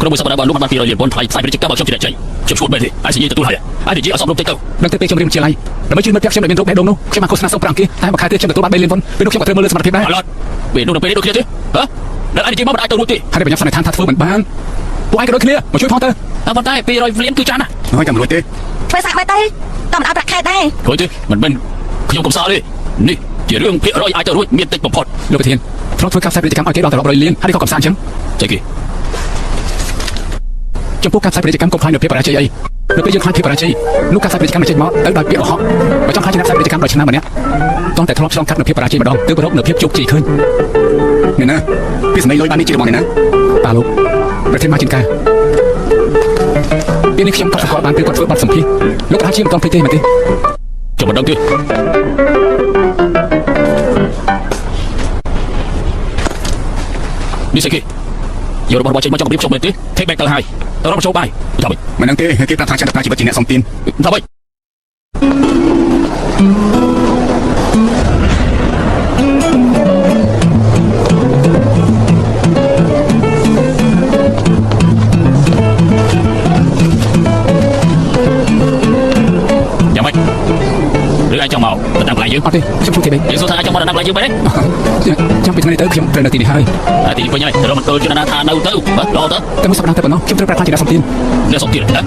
[SPEAKER 1] ក្នុងមួយសប្តាហ៍បានលក់បាន200លានវ៉ុនថ្លៃផ្សាយពាណិជ្ជកម្មឲ្យខ្ញុំជាអ្នកចេញខ្ញុំឈួតមែនទេហើយសញ្ញាទទួលហើយហើយនិយាយឲ្យសមរម្យតិចទៅ
[SPEAKER 7] ដឹងតែពេលខ្ញុំរៀនវិទ្យាល័យដើម្បីជួយមិត្តភក្តិខ្ញុំដែលមានរោគបេះដូងនោះខ្ញុំបានឃោសនាសុំប្រាំអង្គាសតែមួយខែទៀតខ្ញុំទទួលបាន3លានវ៉ុនពេលនោះខ្ញុំក៏ត្រូវមើលលើសមត្ថភាពដែរ
[SPEAKER 1] អឡត់ពេលនោះដល់ពេលនេះដូចគ្នាទេហ៎ដល់ឯងនិយាយមកមិនអាចទៅរួចទេ
[SPEAKER 7] ហើយបញ្ញាសន្និដ្ឋានថាធ្វើមិនបានពួកឯងក៏ដូចគ្នាមកជួយផងទៅ
[SPEAKER 1] តែប៉ុន្តែ200លានគឺច្រើនណាស់
[SPEAKER 4] ហើយចាំរួចទេ
[SPEAKER 2] ធ្វើសាកមើលទៅក៏មិនឲ្យប្រាក់ខែដែរ
[SPEAKER 1] រួចទេមិនមែនខ្ញុំកំសត់ទេនេះជារឿងភាគរយអាចទៅរួចមានតិចបំផុត
[SPEAKER 7] លោកប្រធានធ្លាប់ធ្វើការផ្សាយពាណិជ្ជកម្មឲ្យគេដល់តែរាប់រយលានហើយនេះក៏កំសាន្តអញ្ចឹង
[SPEAKER 1] ចៃគេ
[SPEAKER 7] ចំពោះការផ្សាយពាណិជ្ជកម្មកុំខ្លាចនៅភាពបរាជ័យអី នៅពេលយើងខ្លាចភាពបរាជ័យនោះការផ្សាយពាណិជ្ជកម្មនឹងចេញមកទៅដោយពាក្យកុហកបើចង់ខ្លាចជាអ្នកផ្សាយពាណិជ្ជកម្មដ៏ឆ្នើមម្នាក់តោះតែធ្លាប់ឆ្លងកាត់នូវភាពបរាជ័យម្ដងទើបរកនូវភាពជោគជ័យឃើញ
[SPEAKER 4] អ្នកណាពីសម្ដីលុយបាននេះជារបស់អ្នកណា
[SPEAKER 7] ប៉ាលោកប្រធានមកជាងការពេលនេះខ្ញុំកត់សម្គាល់បានពេលគាត់ធ្វើបទសម្ភាសន៍លោកប្រហែលជាមិនទាន់ភ្លេចទេមែនទេ
[SPEAKER 6] ខ្ញុំមិនដឹងទេនេះស្អីគេយករបស់របស់ចេញមកចង់គម្រាមខ្ញុំមែនទេ take back ទៅហើយទៅរកបញ្ចូលបាយចាំ
[SPEAKER 4] មិនដឹងទេគេប្រាប់ថាฉันដំណើរជីវិតជាអ្នកសុំទាន
[SPEAKER 6] ចាំវិញយ៉ាងម៉េចឬឯងចង់មកទៅតាំងកន្លែងយើង
[SPEAKER 7] អត់ទេខ្ញុំជួយទេបែ
[SPEAKER 6] យើងសួរថាឯងចង់មកដល់កន្លែងយើងមែនទេ
[SPEAKER 7] ចាំពីថ្ងៃនេះទៅខ្ញុំត្រូវនៅទីនេះហើយ
[SPEAKER 6] តែទីនេះវិញហើយទៅរកមន្ទិលជនណាថានៅទៅបាទល្អទៅ
[SPEAKER 7] តែមួយសប្តាហ៍តែប៉ុណ្ណោះខ្ញុំត្រូវប្រាថ្នាជាអ្នកសុំទាន
[SPEAKER 6] អ្នកសុំទៀតណា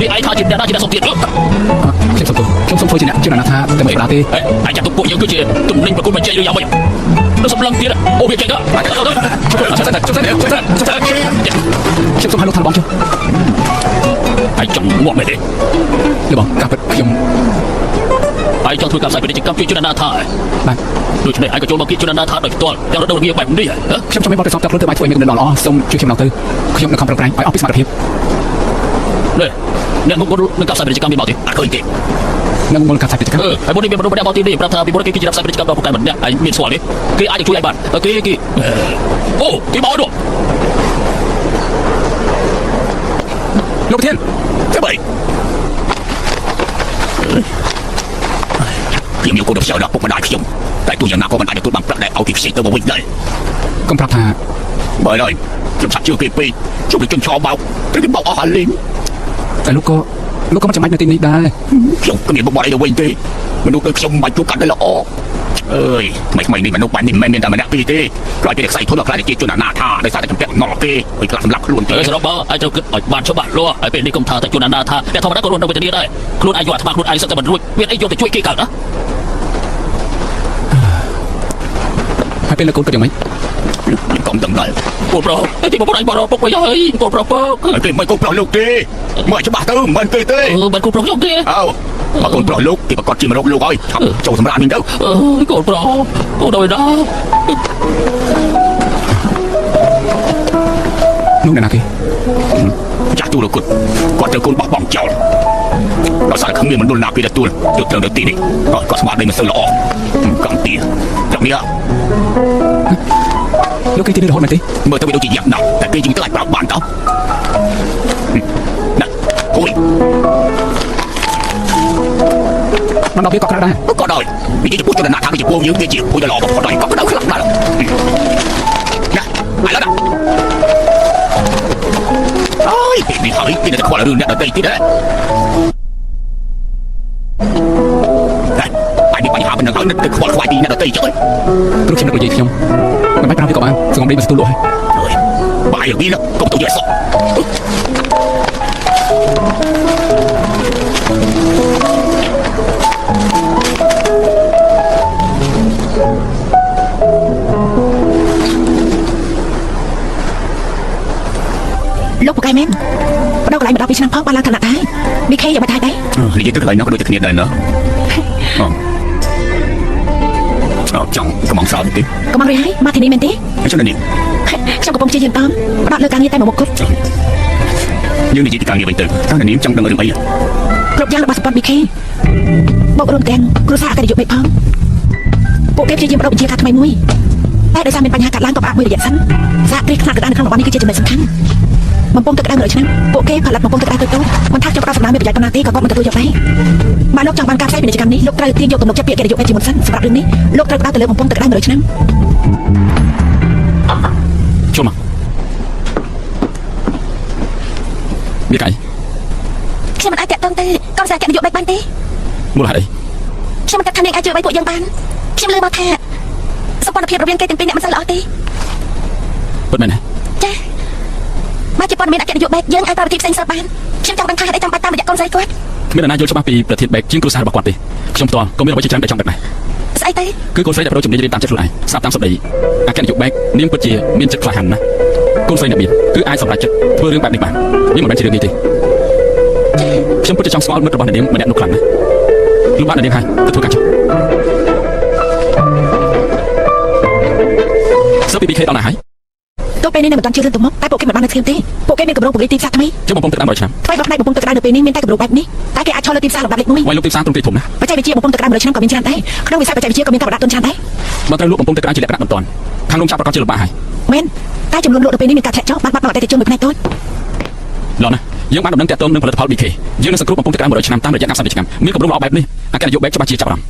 [SPEAKER 6] នេះឯងថាជាអ្នកណាជាអ្នកសុំទៀត
[SPEAKER 7] ខ្ញុំសុំទោសខ្ញុំសុំធ្វើជាអ្នកជនអនាថាតែមួយសប្តាហ៍ទេ
[SPEAKER 6] ឯងចាត់ទុកពួកយើងគឺជាទំនិញប្រគល់បញ្ចេញឬយ៉ាងម៉េចនៅសម្លឹងទៀតអូវាចេញទៅទៅទៅ
[SPEAKER 7] ជុំសិនជុំសិនជុំសិនជុំសិនខ្ញុំសូមឲ្យលោកថាលបងចុះ
[SPEAKER 6] ឯងចង់ងាប់មែនទេ
[SPEAKER 7] លបងការពិតខ្ញុំ
[SPEAKER 6] ឯងចង់ធ្វើការផ្សាយពាណិជ្ជកម្មជួយជនណាថា
[SPEAKER 7] បាទ
[SPEAKER 6] ដូច្នេះឯងក៏ចូលមកគៀកជនណាថាដោយផ្ទាល់ទាំងរដូវរងាបែបនេះហ៎
[SPEAKER 7] ខ្ញុំចង់មានបទពិសោធន៍តខ្លួនទៅបាយធ្វើឲ្យមានគំនិតល្អៗសូមជួយខ្ញុំឡើងទៅខ្ញុំនឹងខំប្រឹងប្រែងឲ្យអស់ពីសមត្ថភាព
[SPEAKER 6] នេះអ្នកងងនឹងការផ្សាយពាណិជ្ជកម្មមានមកទេអត់ឃើញទេ
[SPEAKER 7] នឹងមុនការផ្សាយពាណិជ្ជកម្ម
[SPEAKER 6] អឺហើយមុននេះមានមនុស្សម្នាក់មកទីនេះប្រាប់ថាពីមុនគេគឺជាផ្សាយពាណិជ្ជកម្មដល់ពូកែម្នាក់ឯងមានស្គាល់ទេគេអាចជួយឯងបានគេគេអូគេមកនោះ
[SPEAKER 7] លោកប្រធាន
[SPEAKER 4] ធ្វើម៉េចខ្ញុំយកកូនដល់ខ្យល់ដល់ពុកម្ដាយខ្ញុំតែទោះយ៉ាងណាក៏មិនអាចទទួលបានប្រាក់ដែលឲ្យគេខ្ចីទៅមកវិញដែរ
[SPEAKER 7] កុំប្រាប់ថា
[SPEAKER 4] បើហើយខ្ញុំឆាប់ជឿគេពេកជួបនឹងជនឆោបោកត្រូវគេបោកអស់អាលីង
[SPEAKER 7] តែលោកក៏លោកក៏មិនចាំបាច់នៅទីនេះដែរ
[SPEAKER 4] ខ្ញុំគ្មានមុខមាត់អីទៅវិញទេមនុស្សដូចខ្ញុំមិនបាច់ជួបកាន់តែល្អអើយថ្មីថ្មីនេះមនុស្សបែបនេះមិនមែនមានតែម្នាក់ពីរទេក្រោយពេលខ្សែធនដល់ខ្លាចជាជនអនាថាដោយសារតែចម្ពាក់ណល់គេហើយខ្លះសម្លាប់ខ្លួនទេ
[SPEAKER 6] អើសរុបមកឯងត្រូវគិតឲ្យបានច្បាស់លាស់ហើយពេលនេះកុំថាតែជនអនាថាអ្នកធម្មតាក៏រស់នៅវេទនាដែរខ្លួនឯងយកអាត្មាខ្លួនឯងសឹកតែមិនរួចមានអីយកទៅជួយគេកើតណា
[SPEAKER 7] ហើយពេលលោកកូនគិតយ៉ាងម៉េច
[SPEAKER 4] ខ្ញុំកុំដឹងដែរ
[SPEAKER 6] ពូប្រុសតែទីបងប្អូនឯងបរពុកវិញហើយពូប្រុសពក
[SPEAKER 4] ហើយគេមិនកូនប្រុសលោកទេមើលច្បាស់ទៅមិនគេទេ
[SPEAKER 6] អឺមិនកូនប្រុសខ្ញុំទេ
[SPEAKER 4] អើបើកូនប្រុសលោកគេប្រកាសជាមករកលោកហើយឆាប់ចូលសម្រាប់វិញទៅ
[SPEAKER 6] អើយកូនប្រុសកូនដល់ណា
[SPEAKER 7] នោះអ្នកណាគេ
[SPEAKER 4] ចាស់ទូរគុតគាត់ត្រូវកូនបោះបង់ចោលដោយសារគ្មានមណ្ឌលណាគេទទួលទើបត្រូវនៅទីនេះគាត់គាត់ស្មារតីមិនសូវល្អកំទាត្រឹមនេះ
[SPEAKER 7] លោកគេទីនេះរហូតមែនទេ
[SPEAKER 4] មើលទៅវាដូចជាយ៉ាប់ណាស់តែគេជាងទៅអាចប្រាប់បានតោះណាហួយ
[SPEAKER 7] មិនដល់វាក៏ក្រៅដែរ
[SPEAKER 4] ក៏ដោយនិយាយចំពោះជនណាថាវាជាពួកយើងវាជាពួកដ៏ល្អបំផុតហើយក៏ក្តៅខ្លាំងដែរណាឥឡូវណាអើយពេលនេះហើយគេនៅតែខ្វល់រឿងអ្នកដទៃទៀតហ៎តែហើយមានបញ្ហាប៉ុណ្ណឹងហើយនៅតែខ្វល់ខ្វាយពីអ្នកដទៃចុះអើយ
[SPEAKER 7] ព្រោះខ្ញុំនឹកនិយាយខ្ញុំមិនបាច់ប្រាប់វាក៏បានសង្គមនេះមិនស្ទូលលោកហើយ
[SPEAKER 4] បាយរឿងនេះកុំទៅយកឲ្យសោះ
[SPEAKER 2] លោកពូកែមែនបដោកន្លែងមកដល់ពីឆ្នាំផងបានឡើងឋានៈដែរមីខេយ៉ាងមិនថាដែរ
[SPEAKER 4] និយាយទៅកន្លែងនោះក៏ដូចតែគ្នាដែរណាអូអចង់កំងសោទេ
[SPEAKER 2] កំងរឿយហើយមកទីនេះមែនទេ
[SPEAKER 4] ហើយចុះនេះ
[SPEAKER 2] ខ្ញុំកំពុងព្យាយាមតាមផ្ដោតលើការងារតែមួយមុខគត់
[SPEAKER 4] យើងនិយាយពីការងារវិញទៅតើអ្នកនាងចង់ដឹងរឿងអី
[SPEAKER 2] គ្រប់យ៉ាងរបស់សម្ព័ន្ធ BK បូករួមទាំងគ្រួសារអគ្គនាយកមេផងពួកគេព្យាយាមបដូរបញ្ជាការថ្មីមួយតែដោយសារមានបញ្ហាកាត់ឡើងក៏ផ្អាកមួយរយៈសិនសហគ្រាសខ្នាតកណ្ដាលនៅក្នុងតំបន់នេះគឺជាចំណុចសំខាន់បំពង់ទឹកក្តៅ100ឆ្នាំពួកគេផលិតបំពង់ទឹកក្តៅតូចៗមិនថាខ្ញុំផ្ដល់សំណើមានប្រយោជន៍ប៉ុណ្ណាទេក៏គាត់មិនទទួលយកដែរបើលោកចង់បានការផ្សាយពាណិជ្ជកម្មនេះលោកត្រូវទាញយកទំនុកចិត្តពីអគ្គនាយកមេជាមុនសិនសម្រាប់រឿងនេះលោកត្រូវផ្ដោតទៅលើបំពង់ទឹកក្តៅ100ឆ្នាំ
[SPEAKER 7] ចូលមកវាកៃ
[SPEAKER 2] ខ្ញុំមិនអាចតាក់ទងទៅကောင်សារអគ្គនាយកបែបបានទេ
[SPEAKER 7] មូលហេតុអី
[SPEAKER 2] ខ្ញុំមិនគិតថានាងអាចជួយអ្វីពួកយើងបានខ្ញុំលើមកថាសម្ព័ន្ធភាពរវាងគេទាំងពីរអ្នកមិនសូវល្អទេ
[SPEAKER 7] ពិតមែនទេ
[SPEAKER 2] ចាបើជាព័ត៌មានអគ្គនាយកបែកយើងអាចប្រើវិធីផ្សេងសើបានខ្ញុំចង់ដឹងថាហេតុអីចាំបាច់តាមរយៈកូនស្រីគាត់
[SPEAKER 7] គ្មាននរណាយល់ច្បាស់ពីប្រធានបែកជាងគ្រួសាររបស់គាត់ទេខ្ញុំផ្ទាល់ក៏មានអ្វីជាច្រើនដែលចង់ដឹងដែរ
[SPEAKER 2] ស្អីទៅ
[SPEAKER 7] គឺកូនស្រីដែលបដូរជំនាញរៀនតាមចិត្តខ្លួនឯងស្ដាប់តាមសម្ដីអគ្គនាយកបែកនាងពិតជាមានចិត្តក្លាហានណាស់កូនស្រីអ្នកមានគឺអាចសម្រេចចិត្តធ្វើរឿងបែបនេះបានវាមិនមែនជារឿងនេះទេ
[SPEAKER 1] ខ្ញុំពិតជាចង់ស្គាល់មិត្តរបស់អ្នកនាងម្នាក់នោះខ្លាំងណាស់លោកបានអ្នកនាងហើយទៅធ្វើការចុះសិស្សពី BK ដល់ណាហើយ
[SPEAKER 2] ទោះពេលនេះនៅមិនទាន់ជឿរឿងទៅមកតែពួកគេមិនបាននៅស្ងៀមទេពួកគេមានកម្រងពង្រីកទីផ្សារថ្មី
[SPEAKER 1] ជិះបំពង់ទឹកក្តៅ100ឆ្នាំ
[SPEAKER 2] ថ្មីបើផ្នែកបំពង់ទឹកក្តៅនៅពេលនេះមានតែកម្រងបែបនេះតែគេអាចឈរលើទីផ្សារលំដាប់លេខ1
[SPEAKER 1] វាយលុកទីផ្សារទ្រង់ទ្រាយធំណាស់
[SPEAKER 2] បច្ចេកវិទ្យាបំពង់ទឹកក្តៅ100ឆ្នាំក៏មានច្រើនដែរក្នុងវិស័យបច្ចេកវិទ្យាក៏មានការបណ្ដាក់ទុនច្រើនដែរ
[SPEAKER 1] បើត្រូវលក់បំពង់ទឹកក្តៅជាលក្ខណៈបន្ទាន់ខាងលោកចាប់ប្រកាសជាលំបាកហើយ
[SPEAKER 2] មែនតែចំនួនលក់នៅពេលនេះមានការធ្លាក់ចុះបានបាត់បង់អតិថិជនមួយផ្នែកតូច
[SPEAKER 1] ឡណាយើងបានដំណឹងតាក់ទងនឹងផលិតផល BK យើងនឹងសង្គ្រោះបំពង់ទឹកក្តៅ100ឆ្នាំតាមរយៈការផ្សាយពាណិជ្ជកម្មមានគម្រោងល្អបែបនេះអគ្គនាយកបែកច្បាស់ជាចាប់អារម្មណ៍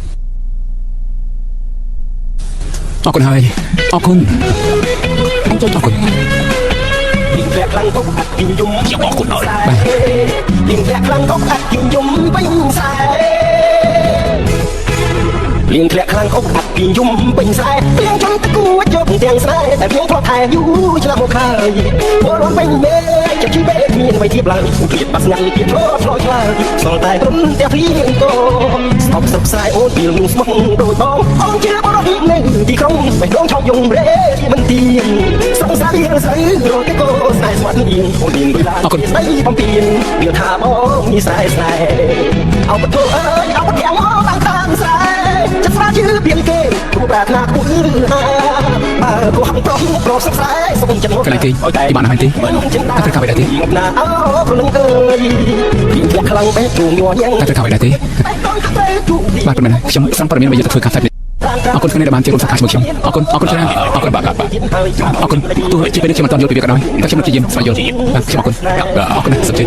[SPEAKER 7] អរគុណហើយអរគុណ
[SPEAKER 2] អញ្ជើញ
[SPEAKER 7] អរគុណ
[SPEAKER 3] លៀងធ្លាក់ខ្លាំងកុកអាត់គីយំ
[SPEAKER 4] ខ្ញុំអរគុណហើយ
[SPEAKER 3] លៀងធ្លាក់ខ្លាំងកុកអាត់គីយំពេញស្រែលៀងធ្លាក់ខ្លាំងកុកអាត់គីយំពេញស្រែលៀងជន់តគួចយកទាំងស្រែតែលៀងធ្លាប់ថែយូរឆ្នាំមកហើយពលរដ្ឋពេញមេចិត្តជីវៈគ្មានអ្វីធៀបឡើយគ្លៀតបាត់ស្ងាត់ទៀតឆ្លោឆ្លោឆ្លើយសល់តែក្រុមតែភ្លៀងកស្អប់ស្រុកស្រែអូនពីលងស្មោះដូចបងអូនជាបរិសុទ្ធនៅទីក្រុងបេះដូងឆោកយងរេមិនទៀងស្រុកស្រែស្រីរកកោស្រែស្វាត់អៀងអូនមានដូចឡានស្ដីបំពេញវាថាបងនេះស្រែស្រែអោបធោអើយអោបទាំងអតាមតាមស្រែចិត្តស្រាជឿពីគេព្រោះប្រាថ្នាខ្ពស់ហាបើកុហកប្រុសប្រុសស្រែសុំចិត្តមក
[SPEAKER 7] កន្លែងគេទីបានហើយទេតែត្រូវការអ្វីដែរទេ
[SPEAKER 3] មកណាអោព្រលឹងអើយពីធ្លាក់ខ្លាំងបេះជួងញ័រញ៉ាំង
[SPEAKER 7] តែត្រូវការអ្វីដែរទេ
[SPEAKER 3] ប
[SPEAKER 7] បាទប៉ុន្មានហើយខ្ញុំស្រង់ព័ត៌មានមកយកទៅធ្វើការផ្សាយពាណិជ្ជអរគុណថ្ងៃនេះដែលបានចូលរួមសហការជាមួយខ្ញុំអរគុណអរគុណច្រើនអរគុណបាទបាទអរគុណទោះជាពេលនេះខ្ញុំមិនទាន់យល់ពីវាក៏ដោយតែខ្ញុំនឹងព្យាយាមស្វែងយល់បាទខ្ញុំអរគុណអរគុណណាស់សុខជ័យ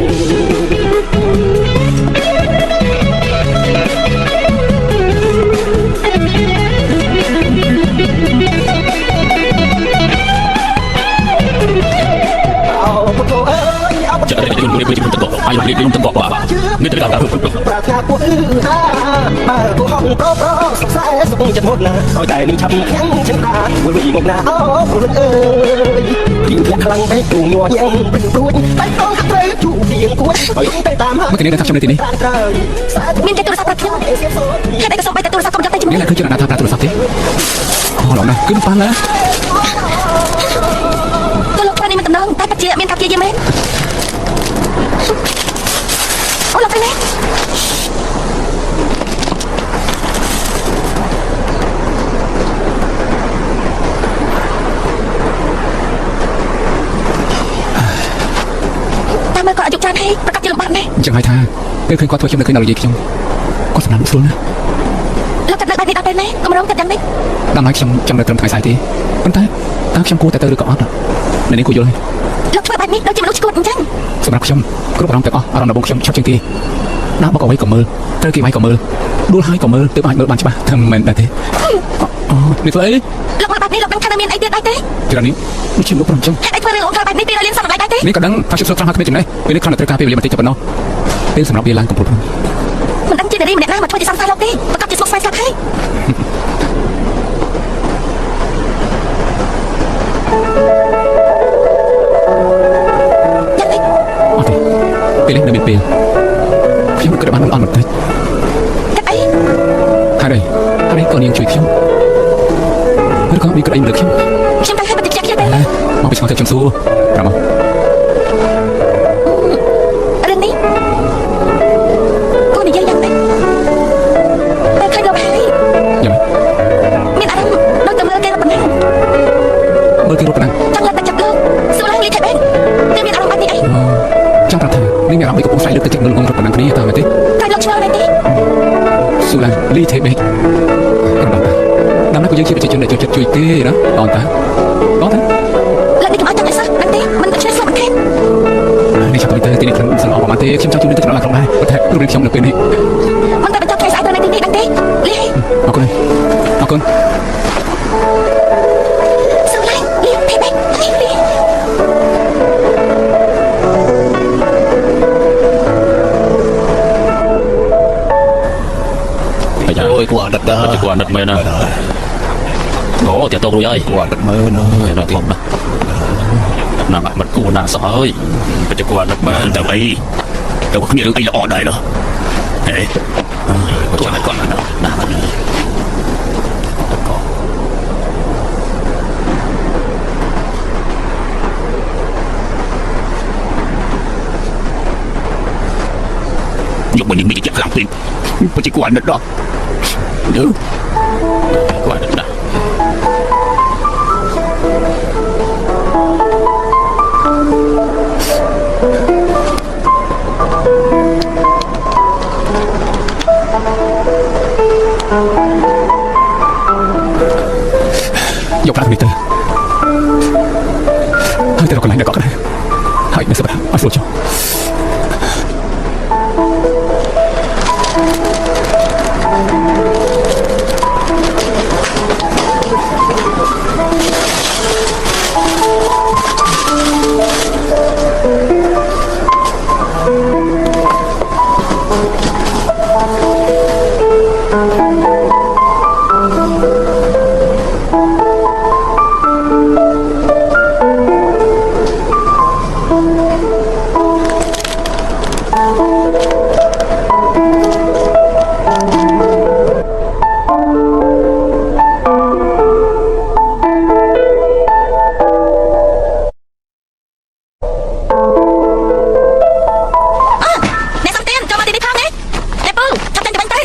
[SPEAKER 1] ចិត្តតែជនរៀបចំទឹកកកហើយរៀបចំទឹកកកបាទនេះត្រូវការ
[SPEAKER 3] ប្រាថ្នាពួកអឺហាបើកុហកប្រុសប្រុសសុខសែសុខចិត្តមកណាឲ្យតែនឹងឆាប់ខាំងចិនតាមួយវិញមកណាអូព្រលឹងអើយពីធ្លាក់ខ្លាំងបេះជួងញ័រញ៉ាំងព្រឹងព្រួចតែតងត្រូវជួបៀងគួចឲ្យទៅតាម
[SPEAKER 7] មកធានាថាខ្ញុំនៅទីនេះ
[SPEAKER 2] មានតែទូរស័ព្ទប្រាប់ខ្ញុំហេតុអីក៏សូម្បីតែទូរស័ព្ទកុំយកទៅជាមួយ
[SPEAKER 7] នេះឡើយគឺជាអ្នកណាថាប្រើទូរស័ព្ទទេអូឡងណាស់គឺប៉ាឡា
[SPEAKER 2] ទោះលោកប្រាប់នេះមិនតំណងតែពិតជាមានការព្យាយាមមែនអូលោកប្រាប់មែនតាមមើលគាត់អាយុច្រើនហើយប្រកាសជាលំបាកណាស់
[SPEAKER 7] អញ្ចឹងហើយថាពេលឃើញគាត់ធ្វើខ្ញុំនៅឃើញដល់និយាយខ្ញុំគាត់សម្លាប់ស្រួលណាស់
[SPEAKER 2] លោកកាត់នៅបែបនេះដល់ពេលណាកម្រងកាត់យ៉ាងនេះ
[SPEAKER 7] ដល់ហើយខ្ញុំចាំនៅត្រឹមថ្ងៃស្អែកទេប៉ុន្តែតើខ្ញុំគួរតែទៅឬក៏អត់នៅនេះគួរយល់ហើយ
[SPEAKER 2] លោកធ្វើបែបនេះដូចជាមនុស្សឈួតអញ្ចឹង
[SPEAKER 7] សម្រាប់ខ្ញុំគ្រប់អារម្មណ៍ទាំងអស់អារម្មណ៍របស់ខ្ញុំឆាប់ជាងគេដើរបុកអ្វីក៏មើលត្រូវគេវាយក៏មើលដួលហើយក៏មើលទើបអាចមើលបានច្បាស់តែមិនមែនដែរទេអូនេះធ្វើអី
[SPEAKER 2] លោកមើលបែបនេះលោកដឹងថានៅមានអីទៀតដែរទេ
[SPEAKER 7] ច្រើននេះដូចជាលោកប្រំចឹង
[SPEAKER 2] ហេតុអីធ្វើរឿងលោកធ្វើបែបនេះពីរលានសត្វដែរទេ
[SPEAKER 7] នេះក៏ដឹងថាជិះស្រុកត្រង់ហើយគ្មានចំណេះពេលនេះគ្រាន់តែត្រូវការពេលវេលាបន្តិចតែប៉ុណ្ណោះពេលសម្រាប់វាឡើងកំពូលភ្នំ
[SPEAKER 2] មិនដឹងជានារីម្នាក់ណាមកធ្វើជាសង្សារលោកទេប្រកាសជាស្មុគស្មាញស្លាប់ហើយយ៉ាងនេះ
[SPEAKER 7] អត់ទេពេលនេះនៅមានពេលខ្ញុំក៏បានអត់បន្តិច
[SPEAKER 2] គិតអី
[SPEAKER 7] ហើយហើយក៏នាងជួយខ្ញុំឬក៏មានក្តីលើខ្ញុំ
[SPEAKER 2] ខ្ញុំទៅឲ្យបន្តិចខ្ជិះទេ
[SPEAKER 7] មកពីឆ្ងល់ទៅខ្ញុំសួរប្រាប់មក
[SPEAKER 2] រឿងនេះគូនិយាយយ៉ាងម៉េចតែឃើញលោកហើយ
[SPEAKER 7] យ៉ាង
[SPEAKER 2] មានអារម្មណ៍ដូចតែមើលគេប៉ុណ្ណឹង
[SPEAKER 7] មើលគេរត់ប៉ុណ្ណឹង
[SPEAKER 2] ចង់លើកតែចាប់លោកសួរឡើងលីថៃបេនគឺមានអារម្មណ៍បែបនេះអី
[SPEAKER 7] ចង់ប្រាប់ថានាងមានអារម្មណ៍ដូចកំពុងស្រែកលើកទឹកចិត្តងងរត់ប៉ុណ្ណឹងគ្នាតើមែនទេ
[SPEAKER 2] តែលោកឆ្ងល់មែនទេ
[SPEAKER 7] ស៊ូឡានលីថេបេកក្រុមតាតាមណាក៏យើងជាប្រជាជនដែលចូលចិត្តជួយគេណាតនតាតនតា
[SPEAKER 2] លើកនេះកុំឲ្យចាំអីសោះដឹងទេមិនដូច្នេះស្លាប់បន្ថែម
[SPEAKER 7] នេះចាប់ទៅទីនេះខ្ញុំសន្លងប្រហែលទេខ្ញុំចង់ជួយទៅដល់ក្រុមដែរប៉ុន្តែរូបរាងខ្ញុំនៅពេលនេះ
[SPEAKER 2] មិនតែបញ្ចប់ថ្ងៃស្អែកទៅនៅទីនេះដឹងទេលី
[SPEAKER 7] អរគុណអរគុណ
[SPEAKER 2] សួរឡើងលីថៃបេនលីលី
[SPEAKER 1] អាយ៉ា
[SPEAKER 4] អូយគួរអាណិតដល់
[SPEAKER 1] ពិតជាគួរអាណិតមែនណាអូតាតងរួចហើយ
[SPEAKER 4] គួរអាណិតមើលណា
[SPEAKER 1] ឯណាធំណាស់ណាស់មិនគួរណាស់សោះហើយពិតជាគួរអាណិតមែន
[SPEAKER 4] ទៅអីទៅគ្មានរឿងអីល្អដែរណោះហេគួរអាណិតគាត់ណាស់
[SPEAKER 1] ណាស់
[SPEAKER 4] យកមួយនេះមានជាខ្លាំងពេកពិតជាគួរអាណិតដល់អឺ
[SPEAKER 1] គួរអាណិតណាស់
[SPEAKER 7] យកប្រាក់នេះទៅហើយទៅរកកន្លែងដែលកក់ក្ដៅហើយនៅសម្រាប់ឲ្យស្រួលចុះ
[SPEAKER 2] អ្នកសំទៀនចូលមកទីនេះផងណាអ្នកពូឆាប់ចេញទៅវិញទៅ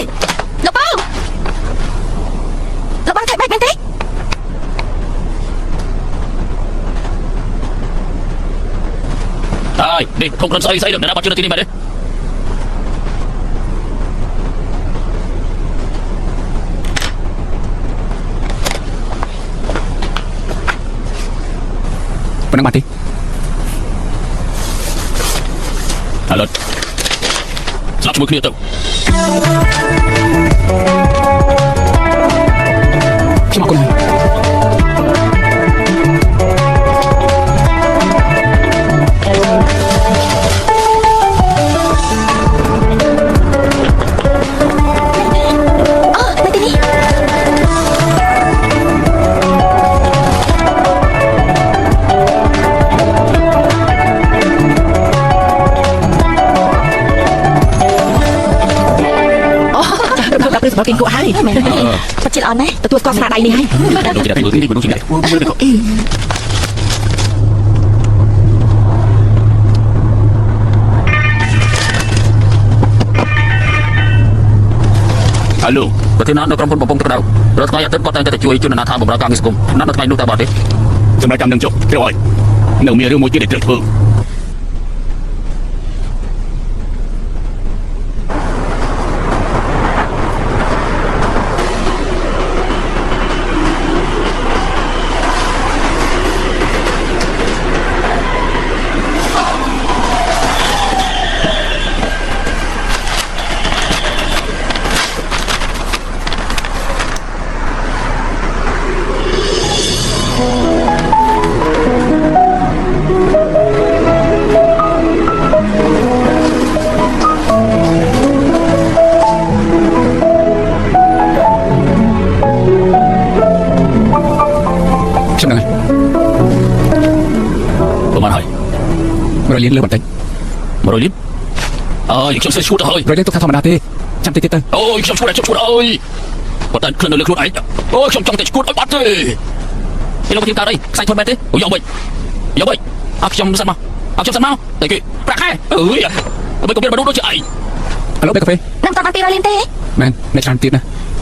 [SPEAKER 2] លោកពូលោកបានថៃបែកមែនទេ
[SPEAKER 1] អើយនេះធំក្លិនស្អីស្អីដល់ណាបាត់ជឿនៅទីនេះមែនទេ
[SPEAKER 7] ប៉ុណ្ណឹងបានទេ
[SPEAKER 1] ឥឡូវស្លាប់ជាមួយគ្នាទៅ
[SPEAKER 7] ខ្ញុំអរគុណហើយ
[SPEAKER 2] អូនៅទីនេះអូដល់ពេលសម្រាប់គេគក់ហើយមែនពិតជាល្អណាស់ទទួលស្គាល់ស្នាដៃនេះហើយ
[SPEAKER 1] លោកជាអ្នកធ្វើ
[SPEAKER 4] នេះមនុស្សជាអ្នកធ្វើមើលទៅក៏អីហៅឡូ
[SPEAKER 1] ប្រធាននៅក្រុមហ៊ុនបំពង់ទឹកដៅរាល់ថ្ងៃអាទិត្យគាត់តែងតែជួយជនអនាថាបម្រើការងារសង្គមណាត់នៅថ្ងៃនោះតើបាត់ទេ
[SPEAKER 4] សម្រាប់ចាំនឹងចុះត្រូវហើយនៅមានរឿងមួយទៀតដែលត្រូវធ្វើ
[SPEAKER 7] ខ្ញុំដឹងហើយ
[SPEAKER 1] ប្រហែលហើយ
[SPEAKER 7] 100លានលើបន្តិច
[SPEAKER 1] 100លានអើយខ្ញុំស្ទើរឈួតទៅហើយ
[SPEAKER 7] 100លានទុកថាធម្មតាទេចាំតិចទៀតទៅ
[SPEAKER 1] អូយខ្ញុំឈួតហើយខ្ញុំឈួតអើយប៉ុន្តែខ្លួននៅលើខ្លួនឯងអូយខ្ញុំចង់តែឈួតឲ្យបាត់ទេឯលោកប្រធានកើតអីខ្សែធនមែនទេអូយកវិញយកវិញអើខ្ញុំសិនមកអើខ្ញុំសិនមកតែគេប្រាក់ខែអើយអ្វីក៏មានមនុស្សដូចជាឯង
[SPEAKER 7] ឥឡូវបេកាហ្វេ
[SPEAKER 2] នឹងតបាន200លានទេ
[SPEAKER 7] មែនអ្នកច្រើនទៀតណា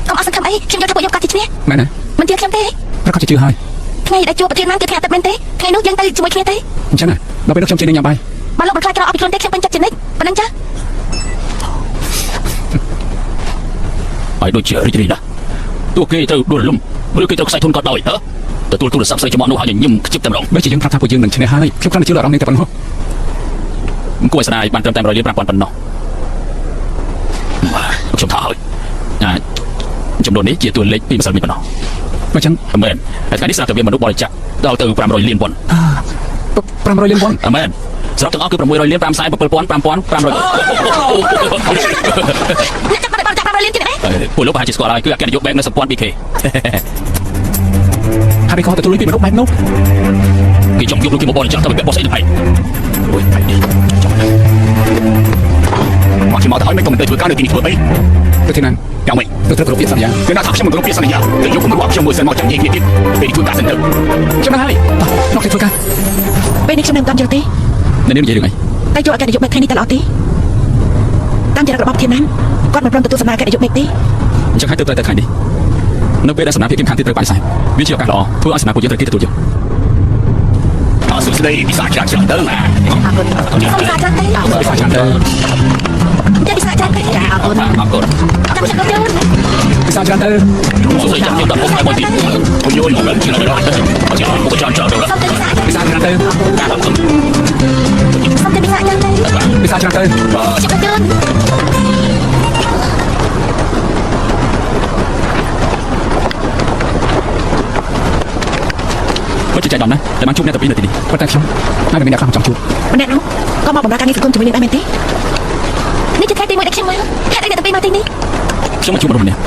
[SPEAKER 2] កុំអស់សង្ឃឹមអីខ្ញុំយល់ថាពួកខ្ញុំកាត់ជាឈ្នះ
[SPEAKER 7] មែនណា
[SPEAKER 2] មិនជឿខ្ញុំទេ
[SPEAKER 7] ប្រកាសជាជឿហើយ
[SPEAKER 2] ថ្ងៃដែលជួបប្រធានបានគឺថ្ងៃអាទិត្យមែនទេថ្ងៃនោះយើងទៅជាមួយគ្នាទេ
[SPEAKER 7] អញ្ចឹងណាដល់ពេលនោះខ្ញុំជិះនឹងញ៉ាំបាយ
[SPEAKER 2] បើលោកមិនខ្លាចក្រអស់ពីខ្លួនទេខ្ញុំពេញចិត្តជានិច្ចប៉ុណ្ណឹងចា
[SPEAKER 1] ហើយដូចជារីករាយណាស់ទោះគេទៅដួលរលំឬគេទៅខ្សែធនក៏ដោយហ៎ទទួលទូរស័ព្ទស្រីចំអកនោះហើយញញឹមខ្ជិបតែម្ដង
[SPEAKER 7] បើជាយើងប្រាប់ថាពួកយើងនឹងឈ្នះហើយខ្ញុំគ្រាន់តែជឿអារម្មណ៍នេះតែប៉ុណ្ណោះ
[SPEAKER 1] មិនគួរឲ្យស្ដាយបានត្រឹមតែ100លាន5000ប៉ុណ្ណោះខ្ញុំថាហើយណាចំនួននេះជាតួលេខពីម្សិលមិញប៉ុណ្ណោះ
[SPEAKER 7] បើអញ្ចឹង
[SPEAKER 1] មែនហើយថ្ងៃនេះស្រាប់តែមានមនុស្សបរិច្ចាគដល់ទៅ500លានវ៉ុន
[SPEAKER 7] 500លានវ៉ុន
[SPEAKER 1] មែនសរុបទាំងអស់គឺ600លាន5 7 5 500
[SPEAKER 2] អ្នកចាប់បានចាប់500លានទៀតណា
[SPEAKER 1] ពួកលោកប្រហែលជាស្គាល់ហើយគឺអគ្គនាយកបែបនៅសម្ព័ន្ធ BK
[SPEAKER 7] ហើយក៏ទទួលលុយពីមនុស្សបែបនោះ
[SPEAKER 1] គេចង់យកលុយគេមកបរិច្ចាគទៅពាក់បោះស្អីទៅឯងអូយឯងនេះចង់ណា
[SPEAKER 4] មកខ្ញុំមកទៅហើយមិនក៏មិនទៅធ្វើការនៅទីនេះធ្វើអី
[SPEAKER 7] ទៅទីណា
[SPEAKER 4] យ៉ាងម៉េច
[SPEAKER 7] ទៅត្រូវគោរពពាក្យសន្យា
[SPEAKER 4] គេណាថាខ្ញុំមិនគោរពពាក្យសន្យាទៅយកគំរូឲ្យខ្ញុំមួយសិនមកចាំនិយាយគ្នាទៀតពេលនេះធ្វើការសិនទៅ
[SPEAKER 7] ខ្ញុំដឹងហើយតោះមកទៅធ្វើការ
[SPEAKER 2] ពេលនេះខ្ញុំនឹងមិនតាន់យល់ទេ
[SPEAKER 1] នៅនេះនិយាយរឿងអី
[SPEAKER 2] តែចូលអគ្គនាយកបែបថ្ងៃនេះតើល្អទេ តាមចរិតរបស់ធានណានគាត់មិនព្រមទទួលសំណើកិត្តិយសមេឃទេ
[SPEAKER 1] អញ្ចឹងហើយទើបត្រូវតែថ្ងៃនេះនៅពេលដែលសំណាភាគីម្ខាងទៀតត្រូវបដិសេធវាជាឱកាសល្អធ្វើឲ្យសំណាពួកយើងត្រូវគេទទួលយក
[SPEAKER 4] អរសួស្ដីពិសាច្រើនច្រើនទៅ
[SPEAKER 2] អរគុណ
[SPEAKER 5] សូមសាច្រើនទេ
[SPEAKER 1] ពិសាច្រើនទៅ
[SPEAKER 5] ចាពិសាច្រើនទេ
[SPEAKER 2] ចាអរគុណ
[SPEAKER 6] អរគុណ
[SPEAKER 5] ចាំខ្ញុំជូន
[SPEAKER 7] ពិសាច្រើនទៅ
[SPEAKER 6] សួស្តីចាំខ្ញុំដល់ពុកម៉ែមួយទៀតអូយយមកជិះដល់អត់ជិះមកចាំចាំដល់
[SPEAKER 5] សូមទៅពិសា
[SPEAKER 7] ពិសាច្រើនទៅ
[SPEAKER 5] សូមទៅពិសាច្រើនទេ
[SPEAKER 7] ពិសាច្រើនទៅ
[SPEAKER 5] ខ្ញុំជូន
[SPEAKER 1] ពិតជាចៃដន្យណាស់តែបានជួបអ្នកទាំងពីរនៅទីនេះ
[SPEAKER 7] ប៉ុន្តែខ្ញុំហើយមិនមានអ្នកខ្លះមកចង់ជួប
[SPEAKER 2] ម្នាក់នោះក៏មកបម្រើការងារសង្គមជាមួយនឹងដែរមែនទេ
[SPEAKER 5] នេះជាថ្ងៃទី1ដែលខ្ញុំមកហេតុអីអ្នកទាំងពីរមកទីនេះ
[SPEAKER 1] ខ្ញុំមកជួបមនុស្សម្នាក់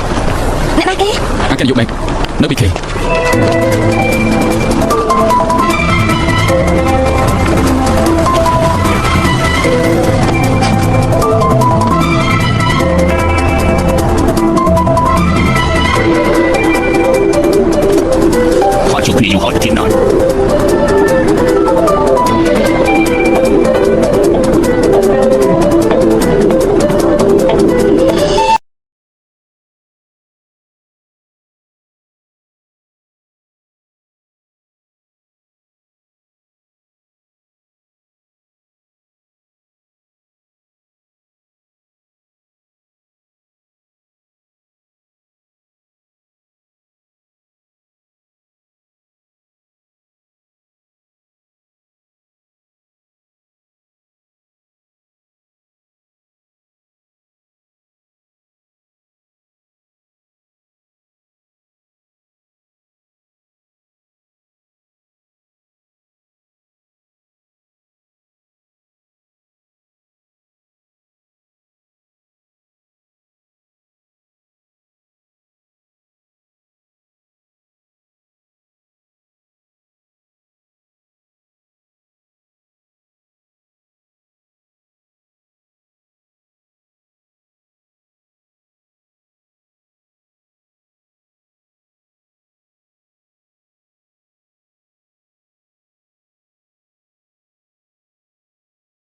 [SPEAKER 5] អ្នកណាគេ
[SPEAKER 1] អគ្គនាយកបែកនៅ BK